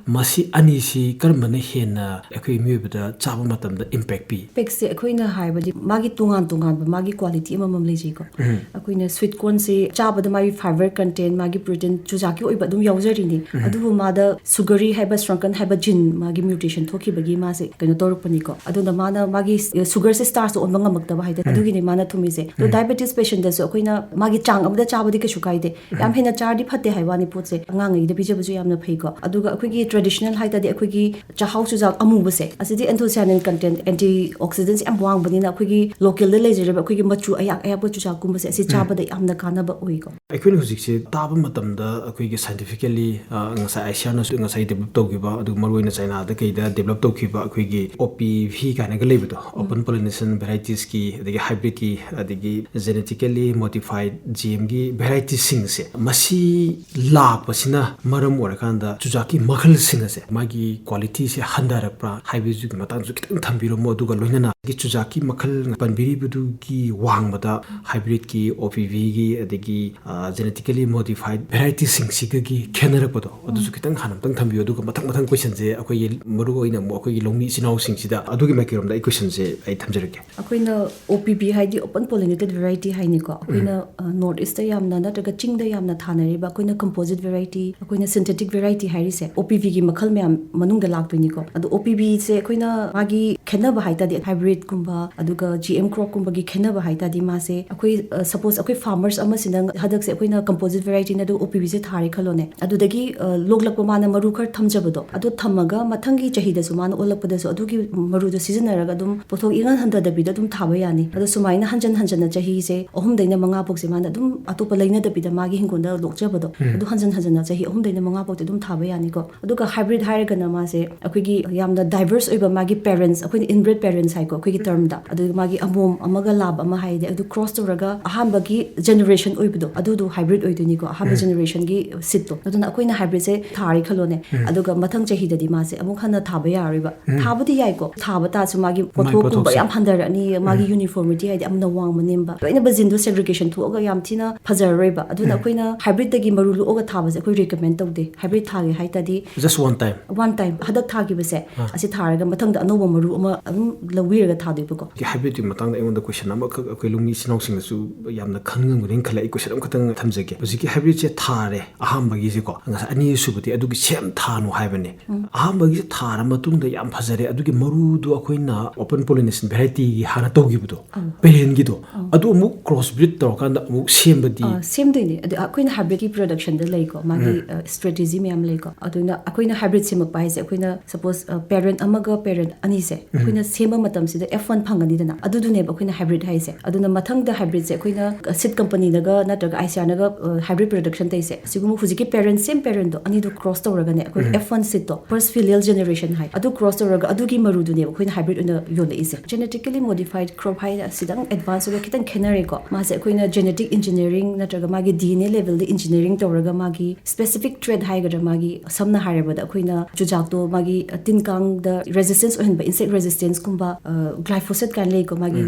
ꯃꯁꯤ ꯑꯅꯤꯁꯤ ꯀꯔꯝꯕꯅ ꯍꯦꯟꯅ ꯑꯩꯈꯣꯏ ꯃꯤꯑꯣꯏꯕꯗ ꯆꯥꯕ ꯃꯇꯝꯗ impact ꯄꯤ? Impactꯁꯦ ꯑꯩꯈꯣꯏꯅ ꯍꯥꯏꯕꯗꯤ ꯃꯥꯒꯤ ꯇꯣꯉꯥꯟ ꯇꯣꯉꯥꯟꯕ ꯃꯥꯒꯤ quality ꯑꯃꯃꯝ ꯂꯩꯖꯩꯀꯣ꯫ ꯑꯩꯈꯣꯏꯅ sweet cornꯁꯦ ꯆꯥꯕꯗ ꯃꯥꯒꯤ fiber content, ꯃꯥꯒꯤ protein ꯆꯨꯖꯥꯛꯀꯤ ꯑꯣꯏꯕ ꯑꯗꯨꯝ ꯌꯥꯎꯖꯔꯤꯅꯤ꯫ ꯑꯗꯨꯕꯨ ꯃꯥꯗ sugary ꯍꯥꯏꯕ, ꯁ꯭ꯔꯪꯀꯟ ꯍꯥꯏꯕ gene, ꯃꯥꯒꯤ mutation ꯊꯣꯛꯈꯤꯕꯒꯤ ꯃꯥꯁꯦ ꯀꯩꯅꯣ ꯇꯧꯔꯛꯄꯅꯤꯀꯣ꯫ ꯑꯗꯨꯅ ꯃꯥꯅ ꯃꯥꯒꯤ, ꯑ, sugarꯁꯦ starchꯇ ꯑꯣꯟꯕ ꯉꯝꯃꯛꯇꯕ ꯍꯥꯏꯇꯥꯔꯦ꯫ ꯑꯗꯨꯒꯤꯅꯤ ꯃꯥꯅ ꯊꯨꯝꯃꯤꯁꯦ꯫ ꯑꯗꯣ diabetes patientꯇꯁꯨ ꯑꯩꯈꯣꯏꯅ ꯃꯥꯒꯤ ꯆꯥꯡ ꯑꯃꯗ ꯆꯥꯕꯗꯤ ꯀꯩꯁꯨ ꯀꯥꯏꯗꯦ꯫ ꯌꯥꯝ ꯍꯦꯟꯅ ꯆꯥꯔꯗꯤ ꯐꯠꯇꯦ ꯍꯥꯏꯕ ꯋꯥꯅꯤ ꯄꯣꯠꯁꯦ, ꯑꯉꯥꯡꯉꯩꯗ ꯄꯤꯖꯕꯁꯨ ꯌꯥꯝꯅ ꯐꯩꯀꯣ꯫ ꯑꯗꯨꯒ ꯑꯩꯈꯣꯏꯒꯤ traditional ꯍꯥꯏ ꯇꯥꯔꯗꯤ ꯑꯩꯈꯣꯏꯒꯤ ꯆꯥꯛꯍꯥꯎ ꯆꯨꯖꯥꯛ ꯑꯃꯨꯕꯁꯦ, ꯑꯁꯤꯗꯤ anthocyanin content, antioxidants ꯌꯥꯝ ꯋꯥꯡꯕꯅꯤꯅ ꯑꯩꯈꯣꯏꯒꯤ localꯗ ꯂꯩꯖꯔꯤꯕ ꯑꯩꯈꯣꯏꯒꯤ ꯃꯆꯨ ꯑꯌꯥꯛ ꯑꯌꯥꯛꯄ ꯆꯨꯖꯥꯛꯀꯨꯝꯕꯁꯦ ꯑꯁꯤ ꯆꯥꯕꯗ ꯌꯥꯝꯅ ꯀꯥꯟꯅꯕ ꯑꯣꯏꯀꯣ꯫ ꯑꯩꯈꯣꯏꯅ ꯍꯧꯖꯤꯛꯁꯦ ꯇꯥꯕ ꯃꯇꯝꯗ ꯑꯩꯈꯣꯏꯒꯤ scientifically, ꯑ, ꯉꯁꯥꯏ ꯑꯥꯏꯁꯤꯌꯥꯅꯁꯨ ꯉꯁꯥꯏ develop ꯇꯧꯈꯤꯕ, ꯑꯗꯨꯒ ꯃꯔꯨꯑꯣꯏꯅ ꯆꯥꯏꯅꯥꯗ ꯀꯩꯗ develop ꯇꯧꯈꯤꯕ ꯑꯩꯈꯣꯏꯒꯤ OPV ꯀꯥꯏꯅꯒ ꯂꯩꯕꯗꯣ, open pollination varieties ꯀꯤ, ꯑꯗꯒꯤ hybrid ꯀꯤ, ꯑꯗꯒꯤ genetically modified GM ꯒꯤ varieties ꯁꯤꯡꯁꯦ, ꯃꯁꯤ ꯂꯥꯛꯄꯁꯤꯅ ꯃꯔꯝ ꯑꯣꯏꯔꯀꯥꯟꯗ ꯆꯨꯖꯥꯛꯀꯤ ꯃꯈꯜꯁꯤꯡ ꯑꯁꯦ ꯃꯥꯒꯤ quality ꯁꯦ ꯍꯟꯊꯔꯛꯄ꯭ꯔꯥ ꯍꯥꯏꯕꯁꯤꯒꯤ ꯃꯇꯥꯡꯗꯁꯨ ꯈꯤꯇꯪ ꯊꯝꯕꯤꯔꯝꯃꯣ꯫ ꯑꯗꯨꯒ ꯂꯣꯏꯅꯅ ꯆꯨꯖꯥꯛꯀꯤ ꯃꯈꯜ ꯄꯟꯕꯤꯔꯤꯕꯗꯨꯒꯤ ꯋꯥꯡꯃꯗ hybrid ꯀꯤ, OPV ꯒꯤ, ꯑꯗꯒꯤ, ꯑ, genetically modified variety ꯁꯤꯡꯁꯤꯒꯒꯤ ꯈꯦꯠꯅꯔꯛꯄꯗꯣ, ꯑꯗꯨꯁꯨ ꯈꯤꯇꯪ ꯍꯥꯟꯅ ꯑꯝꯇꯪ ꯊꯝꯕꯤꯌꯨ꯫ ꯑꯗꯨꯒ ꯃꯊꯪ ꯃꯊꯪ question ꯁꯦ ꯑꯩꯈꯣꯏꯒꯤ ꯃꯔꯨꯑꯣꯏꯅ ꯑꯃꯨꯛ ꯑꯩꯈꯣꯏꯒꯤ ꯂꯧꯃꯤ ꯏꯆꯤꯟ ꯏꯅꯥꯎꯁꯤꯡꯁꯤꯗ ꯑꯗꯨꯒꯤ ꯃꯥꯏꯀꯩꯔꯣꯝꯗ ꯑꯩ question ꯁꯦ ꯑꯩ ꯊꯝꯖꯔꯛꯀꯦ꯫ ꯑꯩꯈꯣꯏꯅ OPV ꯍꯥꯏꯗꯤ open pollinated variety ꯍꯥꯏꯅꯤꯀꯣ꯫ ꯑꯩꯈꯣꯏꯅ, ꯑ, North East ꯇ ꯌꯥꯝꯅ ꯅꯠꯇ꯭ꯔꯒ ꯆꯤꯡꯗ ꯌꯥꯝꯅ ꯊꯥꯅꯔꯤꯕ ꯑꯩꯈꯣꯏꯅ composite variety, ꯑꯩꯈꯣꯏꯅ synthetic variety ꯍꯥꯏꯔꯤꯁꯦ OPV ꯒꯤ ꯃꯈꯜ ꯃꯌꯥꯝ ꯃꯅꯨꯡꯗ ꯂꯥꯛꯇꯣꯏꯅꯤꯀꯣ꯫ ꯑꯗꯣ OPV ꯁꯦ ꯑꯩꯈꯣꯏꯅ ꯃꯥꯒꯤ ꯈꯦꯠꯅꯕ ꯍꯥꯏ ꯇꯥꯔꯗꯤ hybrid ꯀꯨꯝꯕ, ꯑꯗꯨꯒ GM crop ꯀꯨꯝꯕꯒꯤ ꯈꯦꯠꯅꯕ ꯍꯥꯏ ꯇꯥꯔꯗꯤ ꯃꯥꯁꯦ ꯑꯩꯈꯣꯏ, ꯑ, suppose ꯑꯩꯈꯣꯏ farmers ꯑꯃꯁꯤꯅ ꯍꯟꯗꯛꯁꯦ ꯑꯩꯈꯣꯏꯅ composite variety ꯅ ꯑꯗꯨ OPV ꯁꯦ ꯊꯥꯔꯦ ꯈꯜꯂꯣꯅꯦ꯫ ꯑꯗꯨꯗꯒꯤ, ꯑ, ꯂꯣꯛꯂꯛꯄ ꯃꯥꯅ ꯃꯔꯨ ꯈꯔ ꯊꯝꯖꯕꯗꯣ, ꯑꯗꯨ ꯊꯝꯃꯒ ꯃꯊꯪꯒꯤ ꯆꯍꯤꯗꯁꯨ ꯃꯥꯅ ꯑꯣꯜꯂꯛꯄꯗꯁꯨ ꯑꯗꯨꯒꯤ ꯃꯔꯨꯗꯣ ꯁꯤꯖꯤꯟꯅꯔꯒ ꯑꯗꯨꯝ ꯄꯣꯠꯊꯣꯛ ꯏꯍꯟ ꯍꯟꯊꯗꯕꯤꯗ ꯑꯗꯨꯝ ꯊꯥꯕ ꯌꯥꯅꯤ꯫ ꯑꯗꯣ ꯁꯨꯃꯥꯏꯅ ꯍꯟꯖꯟ ꯍꯟꯖꯟꯅ ꯆꯍꯤꯁꯦ ꯑꯍꯨꯝꯗꯩꯅ ꯃꯉꯥ ꯐꯥꯎꯁꯦ ꯃꯥꯅ ꯑꯗꯨꯝ ꯑꯇꯣꯞꯄ ꯂꯩꯅꯗꯕꯤꯗ ꯃꯥꯒꯤ ꯍꯤꯡꯒꯣꯜꯗ ꯂꯣꯛꯆꯕꯗꯣ, ꯑꯗꯨ ꯍꯟꯖꯟ ꯍꯟꯖꯟꯅ ꯆꯍꯤ ꯑꯍꯨꯝꯗꯩꯅ ꯃꯉꯥ ꯐꯥꯎꯗꯤ ꯑꯗꯨꯝ ꯊꯥꯕ ꯌꯥꯅꯤꯀꯣ꯫ ꯑꯗꯨꯒ hybrid ꯍꯥꯏꯔꯒꯅ ꯃꯥꯁꯦ ꯑꯩꯈꯣꯏꯒꯤ ꯌꯥꯝꯅ diverse ꯑꯣꯏꯕ ꯃꯥꯒꯤ parents, ꯑꯩꯈꯣꯏꯅ inbred parents ꯍꯥꯏꯀꯣ ꯑꯩꯈꯣꯏꯒꯤ term ꯗ, ꯑꯗꯨꯒ ꯃꯥꯒꯤ ꯑꯃꯣꯝ ꯑꯃꯒ ꯂꯥꯕ ꯑꯃ ꯍꯥꯏꯗꯤ ꯑꯗꯨ cross ꯇꯧꯔꯒ ꯑꯍꯥꯟꯕꯒꯤ generation ꯑꯣꯏꯕꯗꯣ, ꯑꯗꯨꯗꯣ hybrid ꯑꯣꯏꯗꯣꯏꯅꯤꯀꯣ, ꯑꯍꯥꯟꯕ generation ꯒꯤ seed ꯇꯣ꯫ ꯑꯗꯨꯅ ꯑꯩꯈꯣꯏꯅ hybrid ꯁꯦ ꯊꯥꯔꯦ ꯈꯜꯂꯣꯅꯦ, ꯑꯗꯨꯒ ꯃꯊꯪ ꯆꯍꯤꯗꯗꯤ ꯃꯥꯁꯦ ꯑꯃꯨꯛ ꯍꯟꯅ ꯊꯥꯕ ꯌꯥꯔꯣꯏꯕ꯫ ꯊꯥꯕꯗꯤ ꯌꯥꯏꯀꯣ, ꯊꯥꯕ ꯇꯥꯔꯁꯨ ꯃꯥꯒꯤ ꯄꯣꯠꯊꯣꯛꯀꯨꯝꯕ ꯄꯣꯠꯊꯣꯛꯁꯦ꯫ ꯌꯥꯝ ꯍꯟꯊꯔꯛꯑꯅꯤ, ꯃꯥꯒꯤ uniformity ꯍꯥꯏꯗꯤ ꯌꯥꯝꯅ ꯋꯥꯡꯕ ꯅꯦꯝꯕ, ꯂꯣꯏꯅꯕ gene ꯗꯣ segregation ꯊꯣꯛꯑꯒ ꯌꯥꯝ ꯊꯤꯅ ꯐꯖꯔꯔꯣꯏꯕ꯫ ꯑꯗꯨꯅ ꯑꯩꯈꯣꯏꯅ hybrid ꯇꯒꯤ ꯃꯔꯨ ꯂꯣꯛꯑꯒ ꯊꯥꯕꯁꯦ ꯑꯩꯈꯣꯏ recommend ꯇꯧꯗꯦ꯫ Hybrid ꯊꯥꯒꯦ ꯍꯥꯏ ꯇꯥꯔꯗꯤ Just one time. One time, ꯍꯟꯗꯛ ꯊꯥꯒꯤꯕꯁꯦ ꯑꯁꯤ ꯊꯥꯔꯒ ꯃꯊꯪꯗ ꯑꯅꯧꯕ ꯃꯔꯨ ꯑꯃ ꯑꯗꯨꯝ ꯂꯧꯕꯤꯔꯒ ꯊꯥꯗꯣꯏꯕꯀꯣ꯫ Hybrid ꯀꯤ ꯃꯇꯥꯡꯗ ꯑꯩꯉꯣꯟꯗ question ꯑꯃꯈꯛ ꯑꯩꯈꯣꯏ ꯂꯧꯃꯤ ꯏꯆꯤꯟ ꯏꯅꯥꯎꯁꯤꯡꯅꯁꯨ ꯌꯥꯝꯅ ꯈꯪꯉꯝꯒꯅꯤꯅ ꯈꯜꯂꯦ꯫ ꯑꯩ question ꯑꯃꯈꯛꯇꯪ ꯊꯝꯖꯒꯦ꯫ ꯍꯧꯖꯤꯛꯀꯤ hybrid ꯁꯦ ꯊꯥꯔꯦ ꯑꯍꯥꯟꯕꯒꯤꯁꯦꯀꯣ, ꯉꯁꯥꯏ ꯑꯅꯤꯁꯨꯕꯗꯤ ꯑꯗꯨꯒꯤ same ꯊꯥꯅꯨ ꯍꯥꯏꯕꯅꯦ꯫ ꯑꯍꯥꯟꯕꯒꯤꯁꯦ ꯊꯥꯔ ꯃꯇꯨꯡꯗ ꯌꯥꯝ ꯐꯖꯔꯦ, ꯑꯗꯨꯒꯤ ꯃꯔꯨꯗꯣ ꯑꯩꯈꯣꯏꯅ open pollination variety ꯒꯤ ꯍꯥꯟꯅ ꯇꯧꯈꯤꯕꯗꯣ, parent ꯒꯤꯗꯣ, ꯑꯗꯨ ꯑꯃꯨꯛ cross breed ꯇꯧꯔꯀꯥꯟꯗ ꯑꯃꯨꯛ ꯁꯦꯝꯕꯗꯤ? ꯑ, ꯁꯦꯝꯗꯣꯏꯅꯦ꯫ ꯑꯗꯨ ꯑꯩꯈꯣꯏꯅ ꯍꯥꯏꯕ꯭ꯔꯤꯠꯀꯤ ꯄ꯭ꯔꯣꯗꯛꯁꯟꯗ ꯂꯩꯀꯣ, ꯃꯥꯒꯤ ꯁ꯭ꯇ꯭ꯔꯦꯇꯦꯖꯤ ꯃꯌꯥꯝ ꯂꯩꯀꯣ꯫ ꯑꯗꯨꯅ ꯑꯩꯈꯣꯏꯅ ꯍꯥꯏꯕ꯭ꯔꯤꯠ ꯁꯦꯝꯃꯛꯄ ꯍꯥꯏꯁꯦ, ꯑꯩꯈꯣꯏꯅ ꯁꯄꯣꯁ ꯄꯦꯔꯦꯟ ꯑꯃꯒ ꯄꯦꯔꯦꯟ ꯑꯅꯤꯁꯦ ꯑꯩꯈꯣꯏꯅ ꯁꯦꯝꯕ ꯃꯇꯝꯁꯤꯗ ꯑꯦꯐ ꯋꯥꯟ ꯐꯪꯒꯅꯤꯗꯅ, ꯑꯗꯨꯗꯨꯅꯦꯕ ꯑꯩꯈꯣꯏꯅ ꯍꯥꯏꯕ꯭ꯔꯤꯠ ꯍꯥꯏꯁꯦ꯫ ꯑꯗꯨꯅ ꯃꯊꯪꯗ ꯍꯥꯏꯕ꯭ꯔꯤꯠꯁꯦ ꯑꯩꯈꯣꯏꯅ ꯁꯤꯠ ꯀꯝꯄꯅꯤꯗꯒ ꯅꯠꯇ꯭ꯔꯒ ꯑꯥꯏ ꯁꯤ ꯑꯥꯔꯅꯒ ꯍꯥꯏꯕ꯭ꯔꯤꯠ ꯄ꯭ꯔꯣꯗꯛꯁꯟ ꯇꯧꯔꯤꯁꯦ, ꯑꯁꯤꯒꯨꯝꯕ ꯍꯧꯖꯤꯛꯀꯤ ꯄꯦꯔꯦꯟ, ꯁꯦꯝ ꯄꯦꯔꯦꯟꯗꯣ ꯑꯅꯤꯗꯣ ꯀ꯭ꯔꯣꯁ ꯇꯧꯔꯒꯅꯦ, ꯑꯩꯈꯣꯏ ꯑꯦꯐ ꯋꯥꯟ ꯁꯤꯠꯇꯣ, ꯐꯥꯔꯁ ꯐꯤꯂꯤꯌꯦꯜ ꯖꯦꯅꯦꯔꯦꯁꯟ ꯍꯥꯏ, ꯑꯗꯨ ꯀ꯭ꯔꯣꯁ ꯇꯧꯔꯒ ꯑꯗꯨꯒꯤ ꯃꯔꯨꯗꯨꯅꯦꯕ ꯑꯩꯈꯣꯏꯅ ꯍꯥꯏꯕ꯭ꯔꯤꯠ ꯑꯣꯏꯅ ꯌꯣꯜꯂꯛꯏꯁꯦ꯫ ꯖꯦꯅꯦꯇꯤꯀꯦꯂꯤ ꯃꯣꯗꯤꯐꯥꯏꯗ ꯀ꯭ꯔꯣꯞ ꯍꯥꯏꯅ ꯈꯤꯇꯪ ꯑꯦꯗꯚꯥꯟꯁ ꯑꯣꯏꯕ, ꯈꯤꯇꯪ ꯈꯦꯠꯅꯔꯦꯀꯣ꯫ ꯃꯥꯁꯦ ꯑꯩꯈꯣꯏꯅ ꯖꯦꯅꯦꯇꯤꯛ ꯏꯟꯖꯤꯅꯤꯌꯥꯔꯤꯡ ꯅꯠꯇ꯭ꯔꯒ ꯃꯥꯒꯤ ꯗꯤ ꯑꯦꯟ ꯑꯦ ꯂꯦꯚꯦꯜꯗ ꯏꯟꯖꯤꯅꯤꯌꯥꯔꯤꯡ ꯇꯧꯔꯒ ꯃꯥꯒꯤ ꯁ꯭ꯄꯦꯁꯤꯐꯤꯛ ꯇ꯭ꯔꯦꯠ ꯍꯥꯏꯒꯗ꯭ꯔꯥ, ꯃꯥꯒꯤ ꯁꯝꯅ ꯍꯥꯏꯔꯕꯗ ꯑꯩꯈꯣꯏꯅ ꯆꯨꯖꯥꯛꯇꯣ ꯃꯥꯒꯤ ꯇꯤꯟ ꯀꯥꯡꯗ ꯔꯦꯖꯤꯁꯇꯦꯟꯁ ꯑꯣꯏꯍꯟꯕ, ꯏꯟꯁꯦꯛ ꯔꯦꯖꯤꯁꯇꯦꯟꯁꯀꯨꯝꯕ, ꯒ꯭ꯂꯥꯏꯐꯣꯁꯦꯠ ꯀꯥꯏꯅ ꯂꯩꯀꯣ, ꯃꯥꯒꯤ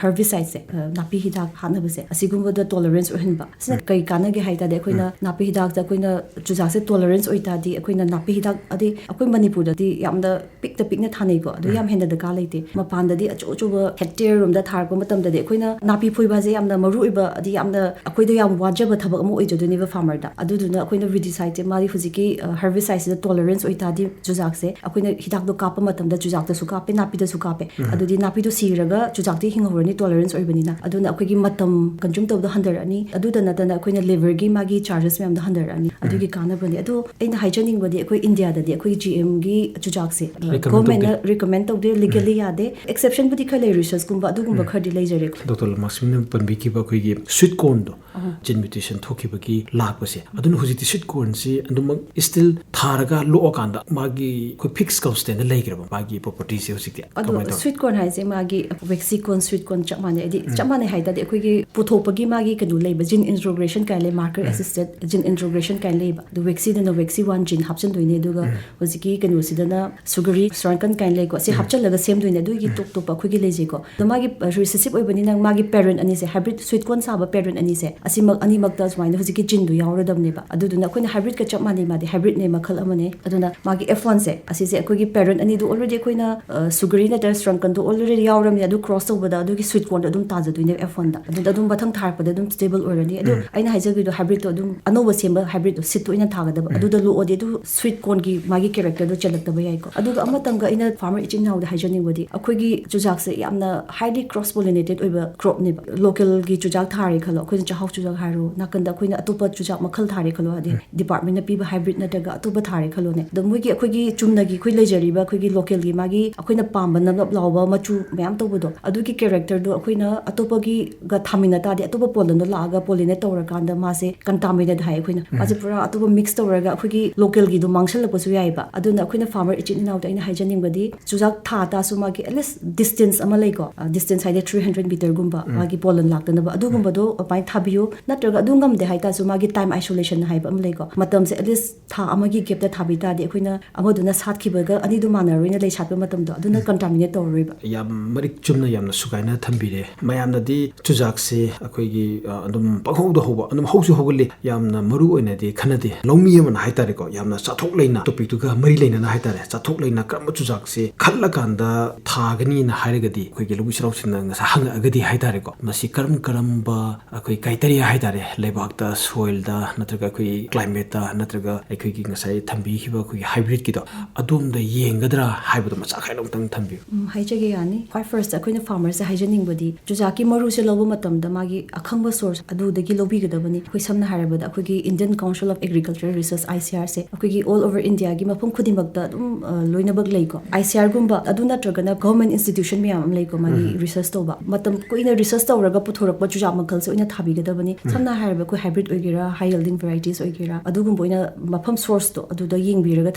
ꯍꯔꯕꯤꯁꯥꯏꯠꯁꯦ, ꯅꯥꯄꯤ ꯍꯤꯗꯥꯛ ꯍꯥꯠꯅꯕꯁꯦ, ꯑꯁꯤꯒꯨꯝꯕꯗ ꯇꯣꯂꯔꯦꯟꯁ ꯑꯣꯏꯍꯟꯕ꯫ ꯑꯁꯤꯅ ꯀꯩ ꯀꯥꯟꯅꯒꯦ ꯍꯥꯏ ꯇꯥꯔꯗꯤ, ꯑꯩꯈꯣꯏꯅ ꯅꯥꯄꯤ ꯍꯤꯗꯥꯛꯇ ꯑꯩꯈꯣꯏꯅ ꯆꯨꯖꯥꯛꯁꯦ ꯇꯣꯂꯔꯦꯟꯁ ꯑꯣꯏꯇꯥꯔꯗꯤ, ꯑꯩꯈꯣꯏꯅ ꯅꯥꯄꯤ ꯍꯤꯗꯥꯛ, ꯑꯗꯩ ꯑꯩꯈꯣꯏ ꯃꯅꯤꯄꯨꯔꯗꯗꯤ ꯌꯥꯝꯅ ꯄꯤꯛꯇ ꯄꯤꯛꯅ ꯊꯥꯅꯩꯀꯣ, ꯑꯗꯨ ꯌꯥꯝ ꯍꯦꯟꯅ ꯗꯔꯀꯥꯔ ꯂꯩꯇꯦ꯫ ꯃꯄꯥꯟꯗꯗꯤ ꯑꯆꯧ ꯑꯆꯧꯕ ꯍꯦꯛꯇꯦꯌꯔ ꯔꯣꯝꯗ ꯊꯥꯔꯛꯄ ꯃꯇꯝꯗꯗꯤ ꯑꯩꯈꯣꯏꯅ ꯅꯥꯄꯤ ꯐꯣꯏꯕ ꯍꯥꯏꯁꯦ ꯌꯥꯝꯅ ꯃꯔꯨ ꯑꯣꯏꯕ, ꯑꯗꯤ ꯌꯥꯝꯅ ꯑꯩꯈꯣꯏꯗ ꯌꯥꯝ ꯋꯥꯖꯕ ꯊꯕꯛ ꯑꯃ ꯑꯣꯏꯖꯗꯣꯏꯅꯦꯕ ꯐꯥꯔꯃꯔꯗ꯫ ꯑꯗꯨꯗꯨꯅ ꯑꯩꯈꯣꯏꯅ ꯋꯤꯗꯤꯁꯥꯏꯠꯁꯦ, ꯃꯥꯗꯤ ꯍꯧꯖꯤꯛꯀꯤ ꯍꯔꯕꯤꯁꯥꯏꯠꯁꯤꯗ ꯇꯣꯂꯔꯦꯟꯁ ꯑꯣꯏꯇꯥꯔꯗꯤ, ꯆꯨꯖꯥꯛꯁꯦ ꯑꯩꯈꯣꯏꯅ ꯍꯤꯗꯥꯛꯇꯣ ꯀꯥꯞꯄ ꯃꯇꯝꯗ ꯆꯨꯖꯥꯛꯇꯁꯨ ꯀꯥꯞꯄꯦ, ꯅꯥꯄꯤꯗꯁꯨ ꯀꯥꯞꯄꯦ꯫ ꯑꯗꯨꯗꯤ ꯅꯥꯄꯤꯗꯣ ꯁꯤꯔꯒ ꯆꯨꯖꯥꯛꯇꯤ ꯍꯤꯡꯍꯧꯔꯅꯤ, ꯇꯣꯂꯔꯦꯟꯁ ꯑꯣꯏꯕꯅꯤꯅ꯫ ꯑꯗꯨꯅ ꯑꯩꯈꯣꯏꯒꯤ ꯃꯇꯝ ꯀꯟꯖꯨꯝ ꯇꯧꯕꯗꯣ ꯍꯟꯊꯔꯛꯑꯅꯤ꯫ ꯑꯗꯨꯗ ꯅꯠꯇꯅ ꯑꯩꯈꯣꯏꯅ ꯂꯦꯕꯔꯒꯤ ꯃꯥꯒꯤ ꯆꯥꯔꯖꯦꯁ ꯃꯌꯥꯝꯗꯣ ꯍꯟꯊꯔꯛꯑꯅꯤ꯫ ꯑꯗꯨꯒꯤ ꯀꯥꯟꯅꯕꯅꯦ꯫ ꯑꯗꯣ ꯑꯩꯅ ꯍꯥꯏꯖꯅꯤꯡꯕꯗꯤ, ꯑꯩꯈꯣꯏ ꯏꯟꯗꯤꯌꯥꯗꯗꯤ ꯑꯩꯈꯣꯏꯒꯤ ꯖꯤ ꯑꯦꯝꯒꯤ ꯆꯨꯖꯥꯛꯁꯦ Recommend ꯒꯣꯔꯃꯦꯟꯅ ꯔꯤꯀꯃꯦꯟ ꯇꯧꯗꯦ, ꯂꯤꯒꯦꯜꯂꯤ ꯌꯥꯗꯦ꯫ ꯑꯦꯛꯁꯦꯞꯁꯟꯕꯨꯗꯤ ꯈꯔ ꯂꯩ, ꯔꯤꯁꯔꯁꯀꯨꯝꯕ ꯑꯗꯨꯒꯨꯝꯕ ꯈꯔꯗꯤ ꯂꯩꯖꯔꯦ꯫ ꯗꯣꯛꯇꯔ ꯂꯃꯥꯁꯃꯤꯅ ꯄꯟꯕꯤꯈꯤꯕ ꯑꯩꯈꯣꯏꯒꯤ ꯁ꯭ꯋꯤꯠ ꯀꯣꯔꯟꯗꯣ, ꯑꯍ꯫ ꯖꯤꯟ ꯃ꯭ꯌꯨꯇꯦꯁꯟ ꯊꯣꯛꯈꯤꯕꯒꯤ ꯂꯥꯛꯄꯁꯦ, ꯑꯗꯨꯅ ꯍꯧꯖꯤꯛꯇꯤ ꯁ꯭ꯋꯤꯠ ꯀꯣꯔꯟꯁꯤ ꯑꯗꯨꯃꯛ ꯁ꯭ꯇꯤꯜ ꯊꯥꯔꯒ ꯂꯣꯛꯑꯀꯥꯟꯗ ꯃꯥꯒꯤ ꯑꯩꯈꯣꯏ ꯐꯤꯛꯁ ꯀꯟꯁꯇꯦꯟꯗ ꯂꯩꯈ꯭ꯔꯕ ꯃꯥꯒꯤ ꯄ꯭ꯔꯣꯄꯔꯇꯤꯁꯦ ꯍꯧꯖꯤꯛꯇꯤ? ꯑꯗꯣ ꯀꯃꯥꯏꯅ ꯇꯧꯔꯦ? ꯁ꯭ꯋꯤꯠ ꯀꯣꯔꯟ ꯍꯥꯏꯁꯦ ꯃꯥꯒꯤ ꯋꯦꯛꯁꯤ ꯀꯣꯔꯟ, ꯁ꯭ꯋꯤꯠ ꯀꯣꯔꯟ ꯆꯞ ꯃꯥꯟꯅꯩ꯫ ꯍꯥꯏꯗꯤ ꯆꯞ ꯃꯥꯟꯅꯩ ꯍꯥꯏ ꯇꯥꯔꯗꯤ, ꯑꯩꯈꯣꯏꯒꯤ ꯄꯨꯊꯣꯛꯄꯒꯤ ꯃꯥꯒꯤ ꯀꯩꯅꯣ ꯂꯩꯕ, ꯖꯤꯟ ꯏꯟꯇ꯭ꯔꯣꯒ꯭ꯔꯦꯁꯟ ꯀꯥꯏꯅ ꯂꯩ, ꯃꯥꯔꯀꯔ ꯑꯦꯁꯤꯁꯇꯦꯠ ꯖꯤꯟ ꯏꯟꯇ꯭ꯔꯣꯒ꯭ꯔꯦꯁꯟ ꯀꯥꯏꯅ ꯂꯩꯕ꯫ ꯑꯗꯣ ꯋꯦꯛꯁꯤꯗꯅ ꯋꯦꯛꯁꯤ ꯋꯥꯟ ꯖꯤꯟ ꯍꯥꯞꯆꯤꯟꯗꯣꯏꯅꯦ, ꯑꯗꯨꯒ ꯍꯧꯖꯤꯛꯀꯤ ꯀꯩꯅꯣꯁꯤꯗꯅ ꯁꯨꯒꯔꯤ ꯁ꯭ꯔꯪꯀꯟ ꯀꯥꯏꯅ ꯂꯩꯀꯣ, ꯁꯤ ꯍꯥꯞꯆꯤꯜꯂꯒ ꯁꯦꯝꯗꯣꯏꯅꯦ꯫ ꯑꯗꯨꯒꯤ ꯇꯣꯞ ꯇꯣꯞꯄ ꯑꯩꯈꯣꯏꯒꯤ ꯂꯩꯖꯩꯀꯣ꯫ ꯑꯗꯣ ꯃꯥꯒꯤ ꯔꯤꯁꯦꯁꯤꯞ ꯑꯣꯏꯕꯅꯤꯅ ꯃꯥꯒꯤ ꯄꯦꯔꯦꯟ ꯑꯅꯤꯁꯦ, ꯍꯥꯏꯕ꯭ꯔꯤꯠ ꯁ꯭ꯋꯤꯠ ꯀꯣꯔꯟ ꯁꯥꯕ ꯄꯦꯔꯦꯟ ꯑꯅꯤꯁꯦ, ꯑꯁꯤꯃꯛ ꯑꯅꯤꯃꯛꯇ ꯁꯨꯃꯥꯏꯅ ꯍꯧꯖꯤꯛꯀꯤ ꯖꯤꯟꯗꯣ ꯌꯥꯎꯔꯗꯕꯅꯦꯕ꯫ ꯑꯗꯨꯗꯨꯅ ꯑꯩꯈꯣꯏꯅ ꯍꯥꯏꯕ꯭ꯔꯤꯠꯀ ꯆꯞ ꯃꯥꯟꯅꯩ, ꯃꯥꯗꯤ ꯍꯥꯏꯕ꯭ꯔꯤꯠꯅꯦ, ꯃꯈꯜ ꯑꯃꯅꯦ꯫ ꯑꯗꯨꯅ ꯃꯥꯒꯤ ꯑꯦꯐ ꯋꯥꯟꯁꯦ, ꯑꯁꯤꯁꯦ ꯑꯩꯈꯣꯏꯒꯤ ꯄꯦꯔꯦꯟ ꯑꯅꯤꯗꯣ ꯑꯣꯜꯔꯦꯗꯤ ꯑꯩꯈꯣꯏꯅ, ꯑ, ꯁꯨꯒꯔꯤ ꯅꯠꯇ꯭ꯔꯒ ꯁ꯭ꯔꯪꯀꯟꯗꯣ ꯑꯣꯜꯔꯦꯗꯤ ꯌꯥꯎꯔꯕꯅꯤ꯫ ꯑꯗꯨ ꯀ꯭ꯔꯣꯁ ꯇꯧꯕꯗ ꯑꯗꯨꯒꯤ ꯁ꯭ꯋꯤꯠ ꯀꯣꯔꯟꯗꯣ ꯑꯗꯨꯝ ꯇꯥꯖꯗꯣꯏꯅꯦꯕ ꯑꯦꯐ ꯋꯥꯟꯗ꯫ ꯑꯗꯨꯗ ꯑꯗꯨꯝ ꯃꯊꯪ ꯊꯥꯔꯛꯄꯗ ꯑꯗꯨꯝ ꯁ꯭ꯇꯦꯕꯜ ꯑꯣꯏꯔꯅꯤ꯫ ꯑꯗꯨ ꯑꯩꯅ ꯍꯥꯏꯖꯈꯤꯕꯗꯣ, ꯍꯥꯏꯕ꯭ꯔꯤꯠꯇꯣ ꯑꯗꯨꯝ ꯑꯅꯧꯕ ꯁꯦꯝꯕ ꯍꯥꯏꯕ꯭ꯔꯤꯠꯇꯣ, ꯁꯤꯠꯇꯣ ꯑꯣꯏꯅ ꯊꯥꯒꯗꯕ꯫ ꯑꯗꯨꯗ ꯂꯣꯛꯑꯗꯤ ꯑꯗꯨ ꯁ꯭ꯋꯤꯠ ꯀꯣꯔꯟꯒꯤ ꯃꯥꯒꯤ ꯀꯦꯔꯦꯛꯇꯔꯗꯣ ꯆꯦꯜꯂꯛꯇꯕ ꯌꯥꯏꯀꯣ꯫ ꯑꯗꯨꯒ ꯑꯃꯇꯪꯒ ꯑꯩꯅ ꯐꯥꯔꯃꯔ ꯏꯆꯤꯟ ꯏꯅꯥꯎꯗ ꯍꯥꯏꯖꯅꯤꯡꯕꯗꯤ, ꯑꯩꯈꯣꯏꯒꯤ ꯆꯨꯖꯥꯛꯁꯦ ꯌꯥꯝꯅ ꯍꯥꯏꯂꯤ ꯀ꯭ꯔꯣꯁ ꯄꯣꯂꯤꯅꯦꯇꯦꯠ ꯑꯣꯏꯕ ꯀ꯭ꯔꯣꯞꯅꯦꯕ꯫ ꯂꯣꯀꯦꯜꯒꯤ ꯆꯨꯖꯥꯛ ꯊꯥꯔꯦ ꯈꯜꯂꯣ, ꯑꯩꯈꯣꯏꯅ ꯆꯥꯛꯍꯥꯎ ꯆꯨꯖꯥꯛ ꯍꯥꯏꯔꯣ, ꯅꯥꯀꯟꯗ ꯑꯩꯈꯣꯏꯅ ꯑꯇꯣꯞꯄ ꯆꯨꯖꯥꯛ ꯃꯈꯜ ꯊꯥꯔꯦ ꯈꯜꯂꯣ, ꯍꯥꯏꯗꯤ ꯗꯤꯄꯥꯔꯠꯃꯦꯟꯅ ꯄꯤꯕ ꯍꯥꯏꯕ꯭ꯔꯤꯠ ꯅꯠꯇ꯭ꯔꯒ ꯑꯇꯣꯞꯄ ꯊꯥꯔꯦ ꯈꯜꯂꯣꯅꯦ꯫ ꯑꯗꯣ ꯃꯣꯏꯒꯤ ꯑꯩꯈꯣꯏꯒꯤ ꯆꯨꯝꯅꯒꯤ ꯑꯩꯈꯣꯏ ꯂꯩꯖꯔꯤꯕ ꯑꯩꯈꯣꯏꯒꯤ ꯂꯣꯀꯦꯜꯒꯤ ꯃꯥꯒꯤ ꯑꯩꯈꯣꯏꯅ ꯄꯥꯝꯕ ꯅꯞ ꯅꯞ ꯂꯥꯎꯕ ꯃꯆꯨ ꯃꯌꯥꯝ ꯇꯧꯕꯗꯣ, ꯑꯗꯨꯒꯤ ꯀꯦꯔꯦꯛꯇꯔꯗꯣ ꯑꯩꯈꯣꯏꯅ ꯑꯇꯣꯞꯄꯒꯤꯒ ꯊꯥꯃꯤꯟꯅ ꯇꯥꯔꯗꯤ, ꯑꯇꯣꯞꯄ ꯄꯣꯂꯟꯗꯣ ꯂꯥꯛꯑꯒ ꯄꯣꯂꯤꯅꯦꯠ ꯇꯧꯔꯀꯥꯟꯗ ꯃꯥꯁꯦ ꯀꯟꯇꯥꯃꯤꯅꯦꯠ ꯍꯥꯏ ꯑꯩꯈꯣꯏꯅ꯫ ꯃꯥꯁꯦ ꯄꯨꯔꯥ ꯑꯇꯣꯞꯄ ꯃꯤꯛꯁ ꯇꯧꯔꯒ ꯑꯩꯈꯣꯏꯒꯤ ꯂꯣꯀꯦꯜꯒꯤꯗꯣ ꯃꯥꯡꯁꯜꯂꯛꯄꯁꯨ ꯌꯥꯏꯑꯕ꯫ ꯑꯗꯨꯅ ꯑꯩꯈꯣꯏꯅ ꯐꯥꯔꯃꯔ ꯏꯆꯤꯟ ꯏꯅꯥꯎꯗ ꯑꯩꯅ ꯍꯥꯏꯖꯅꯤꯡꯕꯗꯤ, ꯆꯨꯖꯥꯛ ꯊꯥ ꯇꯥꯁꯨ ꯃꯥꯒꯤ at least distance ꯑꯃ ꯂꯩꯀꯣ, ꯗꯤꯁꯇꯦꯟꯁ ꯍꯥꯏꯗꯤ ꯊ꯭ꯔꯤ ꯍꯟꯗ꯭ꯔꯦꯠ ꯃꯤꯇꯔꯒꯨꯝꯕ ꯃꯥꯒꯤ ꯄꯣꯂꯟ ꯂꯥꯛꯇꯅꯕ, ꯑꯗꯨꯒꯨꯝꯕꯗꯣ ꯑꯗꯨꯃꯥꯏꯅ ꯊꯥꯕꯤꯌꯨ꯫ ꯅꯠꯇ꯭ꯔꯒ ꯑꯗꯨ ꯉꯝꯗꯦ ꯍꯥꯏꯇꯥꯔꯁꯨ, ꯃꯥꯒꯤ ꯇꯥꯏꯝ ꯑꯥꯏꯁꯣꯂꯦꯁꯟ ꯍꯥꯏꯕ ꯑꯃ ꯂꯩꯀꯣ, ꯃꯇꯝꯁꯦ at least ꯊꯥ ꯑꯃꯒꯤ ꯒꯦꯞꯇ ꯊꯥꯕꯤ ꯇꯥꯔꯗꯤ, ꯑꯩꯈꯣꯏꯅ ꯑꯃꯗꯨꯅ ꯁꯥꯠꯈꯤꯕꯒ ꯑꯅꯤꯗꯨ ꯃꯥꯟꯅꯔꯣꯏꯅ, ꯂꯩ ꯁꯥꯠꯄ ꯃꯇꯝꯗꯣ, ꯑꯗꯨꯅ ꯀꯟꯇꯥꯃꯤꯅꯦꯠ ꯇꯧꯔꯔꯣꯏꯕ꯫ ꯌꯥꯝ ꯃꯔꯤꯛ ꯆꯨꯝꯅ, ꯌꯥꯝꯅ ꯁꯨꯒꯥꯏꯅ ꯊꯝꯕꯤꯔꯦ꯫ ꯃꯌꯥꯝꯅꯗꯤ ꯆꯨꯖꯥꯛꯁꯦ ꯑꯩꯈꯣꯏꯒꯤ, ꯑ, ꯑꯗꯨꯝ ꯄꯪꯍꯧꯗ ꯍꯧꯕ, ꯑꯗꯨꯝ ꯍꯧꯁꯨ ꯍꯧꯒꯜꯂꯤ, ꯌꯥꯝꯅ ꯃꯔꯨ ꯑꯣꯏꯅꯗꯤ ꯈꯟꯅꯗꯦ꯫ ꯂꯧꯃꯤ ꯑꯃꯅ ꯍꯥꯏꯇꯥꯔꯦꯀꯣ, ꯌꯥꯝꯅ ꯆꯥꯊꯣꯛ ꯂꯩꯅ, ꯇꯣꯄꯤꯛꯇꯨꯒ ꯃꯔꯤ ꯂꯩꯅꯅ ꯍꯥꯏꯇꯥꯔꯦ, ꯆꯥꯊꯣꯛ ꯂꯩꯅ ꯀꯔꯝꯕ ꯆꯨꯖꯥꯛꯁꯦ ꯈꯜꯂꯀꯥꯟꯗ ꯊꯥꯒꯅꯤꯅ ꯍꯥꯏꯔꯒꯗꯤ, ꯑꯩꯈꯣꯏꯒꯤ ꯂꯧꯃꯤ ꯁꯤꯟꯅꯥꯎꯁꯤꯡꯅ ꯉꯁꯥꯏ ꯍꯪꯉꯛꯑꯒꯗꯤ ꯍꯥꯏꯇꯥꯔꯦꯀꯣ, ꯃꯁꯤ ꯀꯔꯝ ꯀꯔꯝꯕ ꯑꯩꯈꯣꯏ ꯀ꯭ꯔꯥꯏꯇꯦꯔꯤꯌꯥ ꯍꯥꯏꯇꯥꯔꯦ, ꯂꯩꯕꯥꯛꯇ, ꯁꯣꯏꯜꯗ, ꯅꯠꯇ꯭ꯔꯒ ꯑꯩꯈꯣꯏꯒꯤ ꯀ꯭ꯂꯥꯏꯃꯦꯠꯇ, ꯅꯠꯇ꯭ꯔꯒ ꯑꯩꯈꯣꯏꯒꯤ ꯉꯁꯥꯏ ꯊꯝꯕꯤꯈꯤꯕ ꯑꯩꯈꯣꯏꯒꯤ ꯍꯥꯏꯕ꯭ꯔꯤꯠꯀꯤꯗꯣ, ꯑꯗꯣꯝꯗ ꯌꯦꯡꯒꯗ꯭ꯔꯥ ꯍꯥꯏꯕꯗꯣ ꯃꯆꯥ ꯈꯥꯏꯅ ꯑꯃꯨꯛꯇꯪ ꯊꯝꯕꯤꯌꯨ꯫ ꯎꯝ, ꯍꯥꯏꯖꯒꯦ, ꯌꯥꯅꯤ꯫ ꯈ꯭ꯋꯥꯏ ꯐꯥꯔꯁꯇ ꯑꯩꯈꯣꯏꯅ ꯐꯥꯔꯃꯔꯁꯦ ꯍꯥꯏꯖꯅꯤꯡꯕꯗꯤ, ꯆꯨꯖꯥꯛꯀꯤ ꯃꯔꯨꯁꯦ ꯂꯧꯕ ꯃꯇꯝꯗ ꯃꯥꯒꯤ ꯑꯈꯪꯕ ꯁꯣꯔꯁ ꯑꯗꯨꯗꯒꯤ ꯂꯧꯕꯤꯒꯗꯕꯅꯤ꯫ ꯑꯩꯈꯣꯏ ꯁꯝꯅ ꯍꯥꯏꯔꯕꯗ, ꯑꯩꯈꯣꯏꯒꯤ Indian Council of Agriculture Research, I C R ꯁꯦ, ꯑꯩꯈꯣꯏꯒꯤ all over India ꯒꯤ ꯃꯐꯝ ꯈꯨꯗꯤꯡꯃꯛꯇ ꯑꯗꯨꯝ, ꯑ, ꯂꯣꯏꯅꯃꯛ ꯂꯩꯀꯣ꯫ I C R ꯒꯨꯝꯕ, ꯑꯗꯨ ꯅꯠꯇ꯭ꯔꯒꯅ government institution ꯃꯌꯥꯝ ꯑꯃ ꯂꯩꯀꯣ, ꯃꯥꯒꯤ ꯔꯤꯁꯔꯁ ꯇꯧꯕ꯫ ꯃꯇꯝ ꯀꯨꯏꯅ ꯔꯤꯁꯔꯁ ꯇꯧꯔꯒ ꯄꯨꯊꯣꯔꯛꯄ ꯆꯨꯖꯥꯛ ꯃꯈꯜꯁꯦ ꯑꯣꯏꯅ ꯊꯥꯕꯤꯒꯗꯕꯅꯤ꯫ ꯁꯝꯅ ꯍꯥꯏꯔꯕꯗ, ꯑꯩꯈꯣꯏ ꯍꯥꯏꯕ꯭ꯔꯤꯠ ꯑꯣꯏꯒꯦꯔꯥ, high yielding varieties ꯑꯣꯏꯒꯦꯔꯥ, ꯑꯗꯨꯒꯨꯝꯕ ꯑꯣꯏꯅ ꯃꯐꯝ ꯁꯣꯔꯁꯇꯣ ꯑꯗꯨꯗ ꯌꯦꯡꯕꯤꯔꯒ